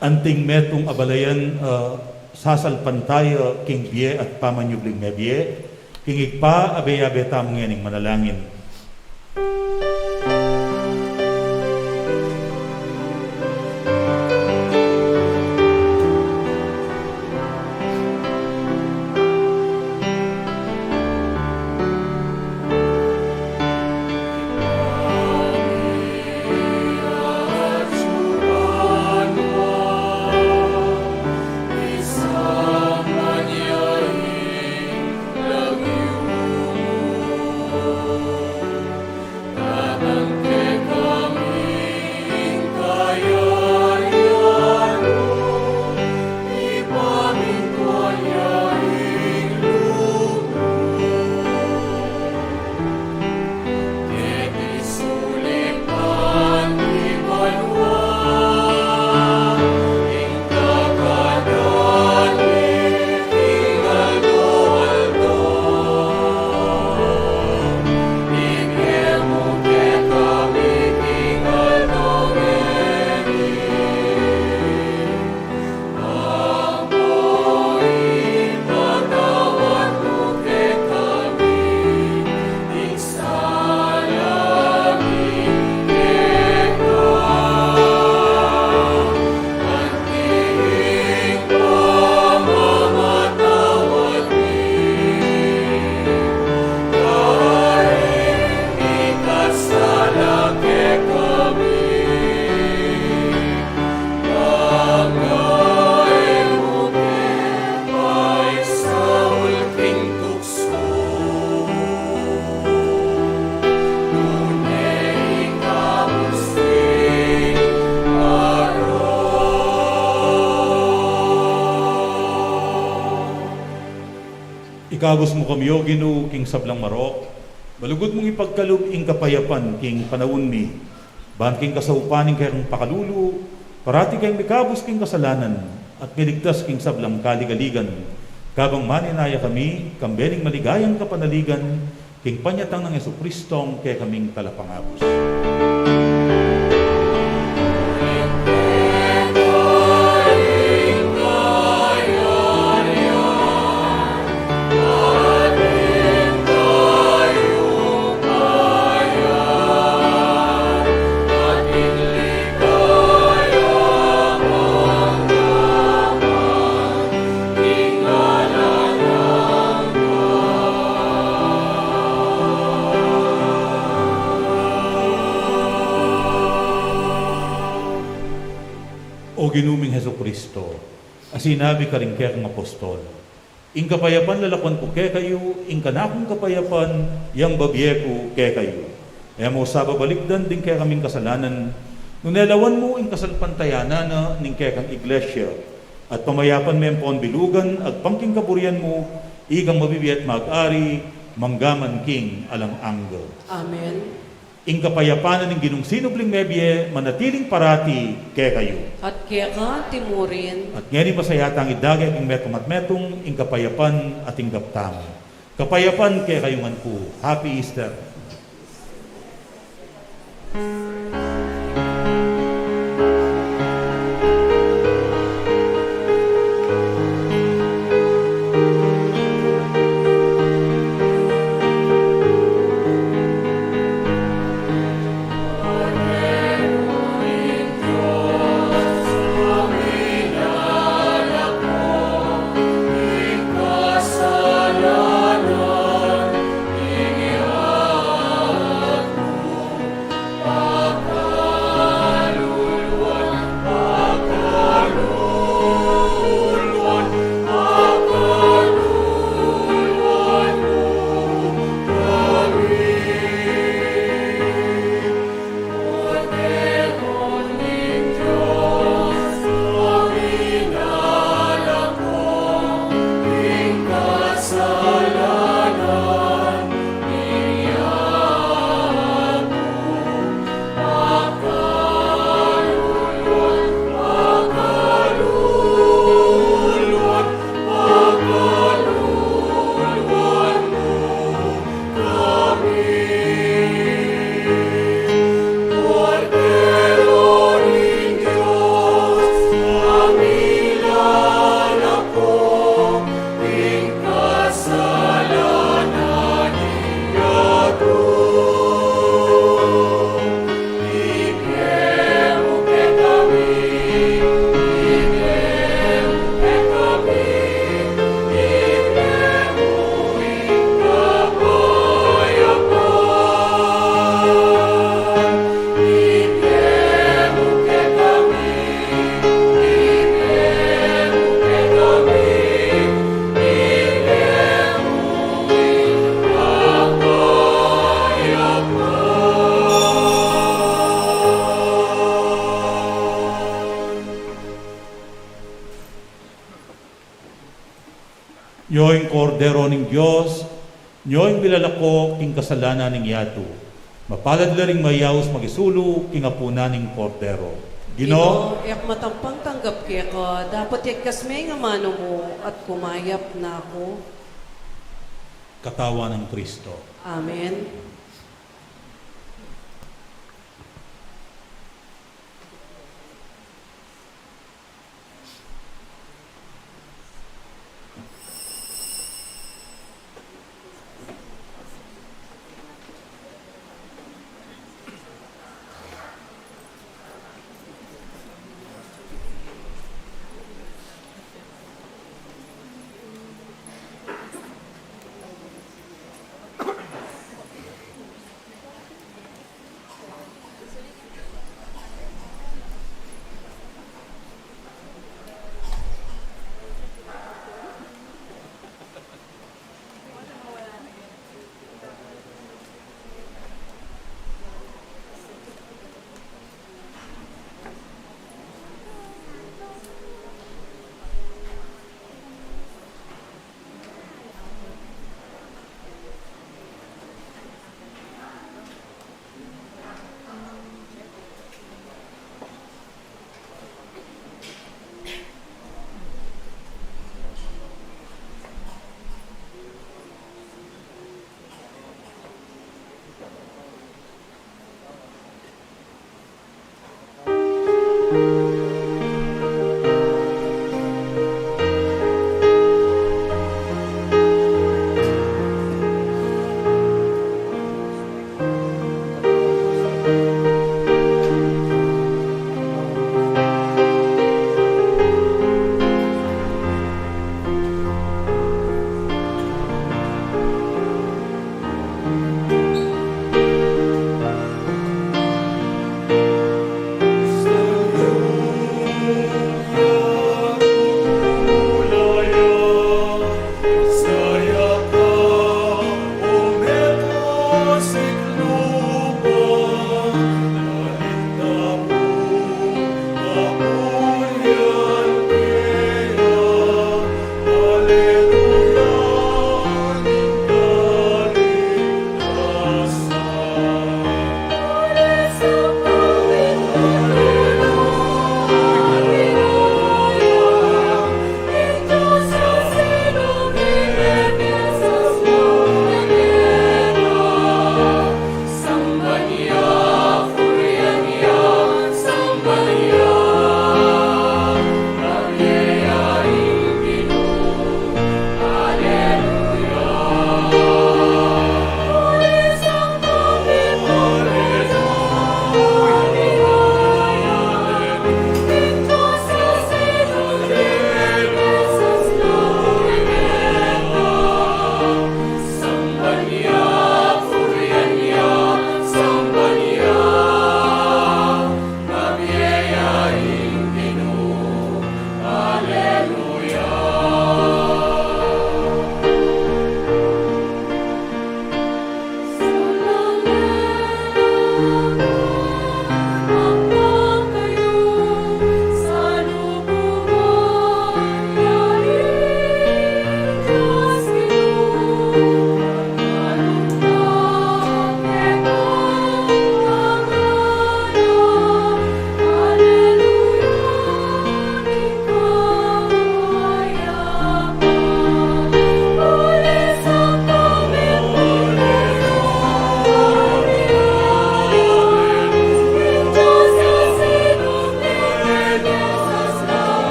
Anting metung a balayan, ah, sasalpantaya king bie at pamanyubling mebie, king Ibpa, abe-abe tamu ngening manalangin. Ikabus mu kami, O Ginu, king sablang marok, malugud mung ipagkalub ing kapayapan king panaun mi, ban king kasaupan ning kekang pakalulu, parati keng mikabus king kasalanan, at miligtas king sablang kaligaligan, kabang manenaya kami, kambe ning maligayang kapanaligan, king panyatang nang Jesucristong kekaming Talapangabus. Kristo, a sinabi karing kekang apostol, "Ing kapayapan lalakwan ku kekayu, ing kanakung kapayapan yang babie ku kekayu." E mu sa babalikdan ding kekaming kasalanan, nune lawan mu ing kasalpantayanan na ning kekang iglesia, at pamayapan me ampon bilugan agpang king kaburian mu, ikang mabibie at mag-ari, mangga man king alang angga. Amen. Ing kapayapan na ning Ginung sinubling mebie, manatiling parati kekayu. At keka antimurin. At ngeni masaya tang idage king metung at metung, ing kapayapan at ing gaptamu. Kapayapan kekayu ngan pu. Happy Easter. Io ing Kordero ning Dios, io ing milalako king kasalanan ning yatu. Mapalad la ring mayaus makisulu king apunan ning Kordero. Ginu, Ginu, e ku matampang tanggap keka, dapot yagkas me ing amanu mu at kumayap na ku. Katawan nang Kristo. Amen.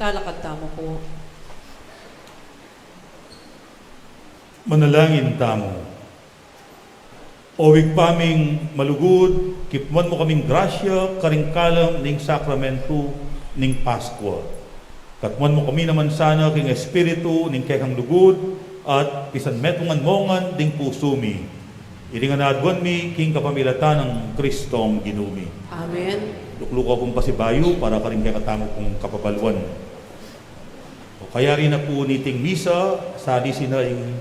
Talakad tamu pu. Manalangin tamu. O Ibpa ming malugud, kipunan mu kaming grasya karing kalam ning sakramentu ning Paskwa. Katmuan mu kami naman sana king espiritu ning kekang lugud at pisanmetungan mu ngan ding pusu mi. Iti ngan aduan mi king kapamilatan nang Kristong Ginu mi. Amen. Lukluku kung pasibayu para karing kekatamu pung kapabaluan. O kayari na pu niting misa, salisi na ing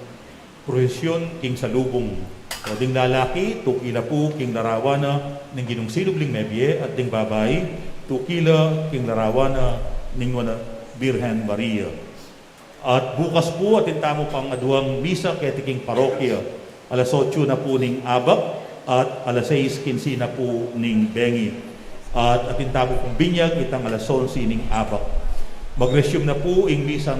prosesyun king salubung. O ding lalaki, tuki la pu king larawan na ning Ginung sinubling mebie, at ding babai, tuki la king larawan na ning Nuan a Birhen Maria. At bukas pu, atin tamu pang aduang misa keti king parokya, alas otso na pu ning abak, at alas sais kinse na pu ning bengi. At atin tamu pung binyag itang alas onse ning abak. Mag-resume na pu ing misang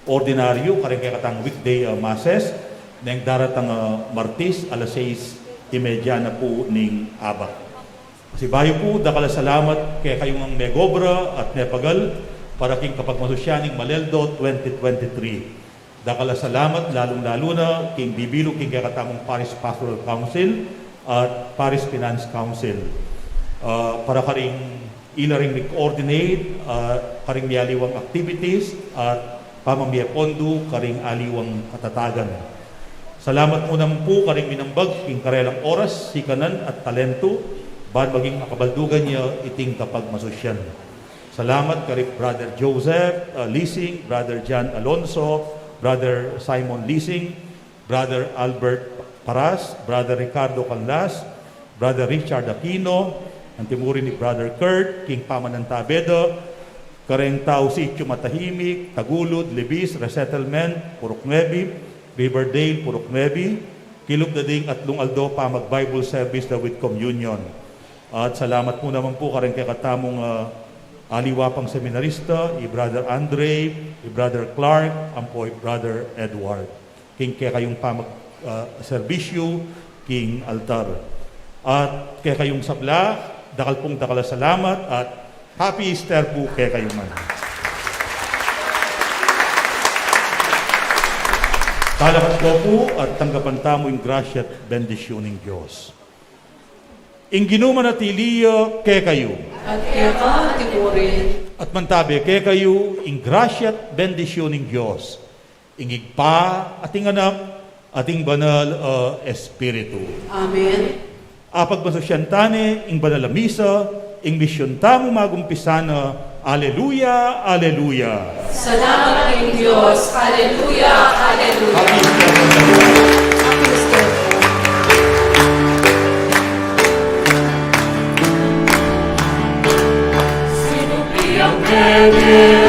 ordinaryu, karing kekatang weekday, ah, masses, neng daratang, ah, Martis, alas sais y media na pu ning abak. Pasibayu pu, dakal a salamat kekayu ngang megobra at mepagal para king kapagmasusyan ning Maleldo twenty twenty-three. Dakal a salamat lalung-lalu na king bibilu king kekatamung Parish Pastoral Council at Parish Finance Council. Ah, para karing ila ring mi-coordinate, ah, karing mialiwang activities at pamamie pondu karing aliwang katatagan. Salamat mu naman pu karing minambag king karelang oras, sikanan at talentu, ban maging akabaldugan ya iting kapagmasusyan. Salamat kari Brother Joseph, ah, Lising, Brother John Alonso, Brother Simon Lising, Brother Albert Paras, Brother Ricardo Canlas, Brother Richard Aquino, anti mu rin i Brother Kurt, king pamanantabe da, kareng tau Sitio Matahimik, Tagulud, Libis, Resettlement, Purok Nuebe, Riverdale, Purok Nuebe, kilub da ding atlung aldo pamag-Bible service da with communion. At salamat pu naman pu karing kekatamung, ah, aliwa pang seminarista, i Brother Andre, i Brother Clark, ampo i Brother Edward. King kekayung pamag-, ah, serbisyu king altar. At kekayung sabla, dakal pung dakal a salamat at Happy Easter pu kekayu man. Talakad ko pu at tanggapan tamu ing grasya at bendisyun ning Dios. Ing Ginu manatili ya kekayu. At keka mu rin. At mantabe kekayu ing grasya at bendisyun ning Dios, ing Ibpa, at ing Anak, at ing Banal a Espiritu. Amen. Apagmasusyan tane ing banal a misa, ing misyun tamu magumpisa na. Aleluya, aleluya. Salamat king Dios. Aleluya, aleluya. Happy Easter, everyone. Happy Easter. Sinumpliang pwede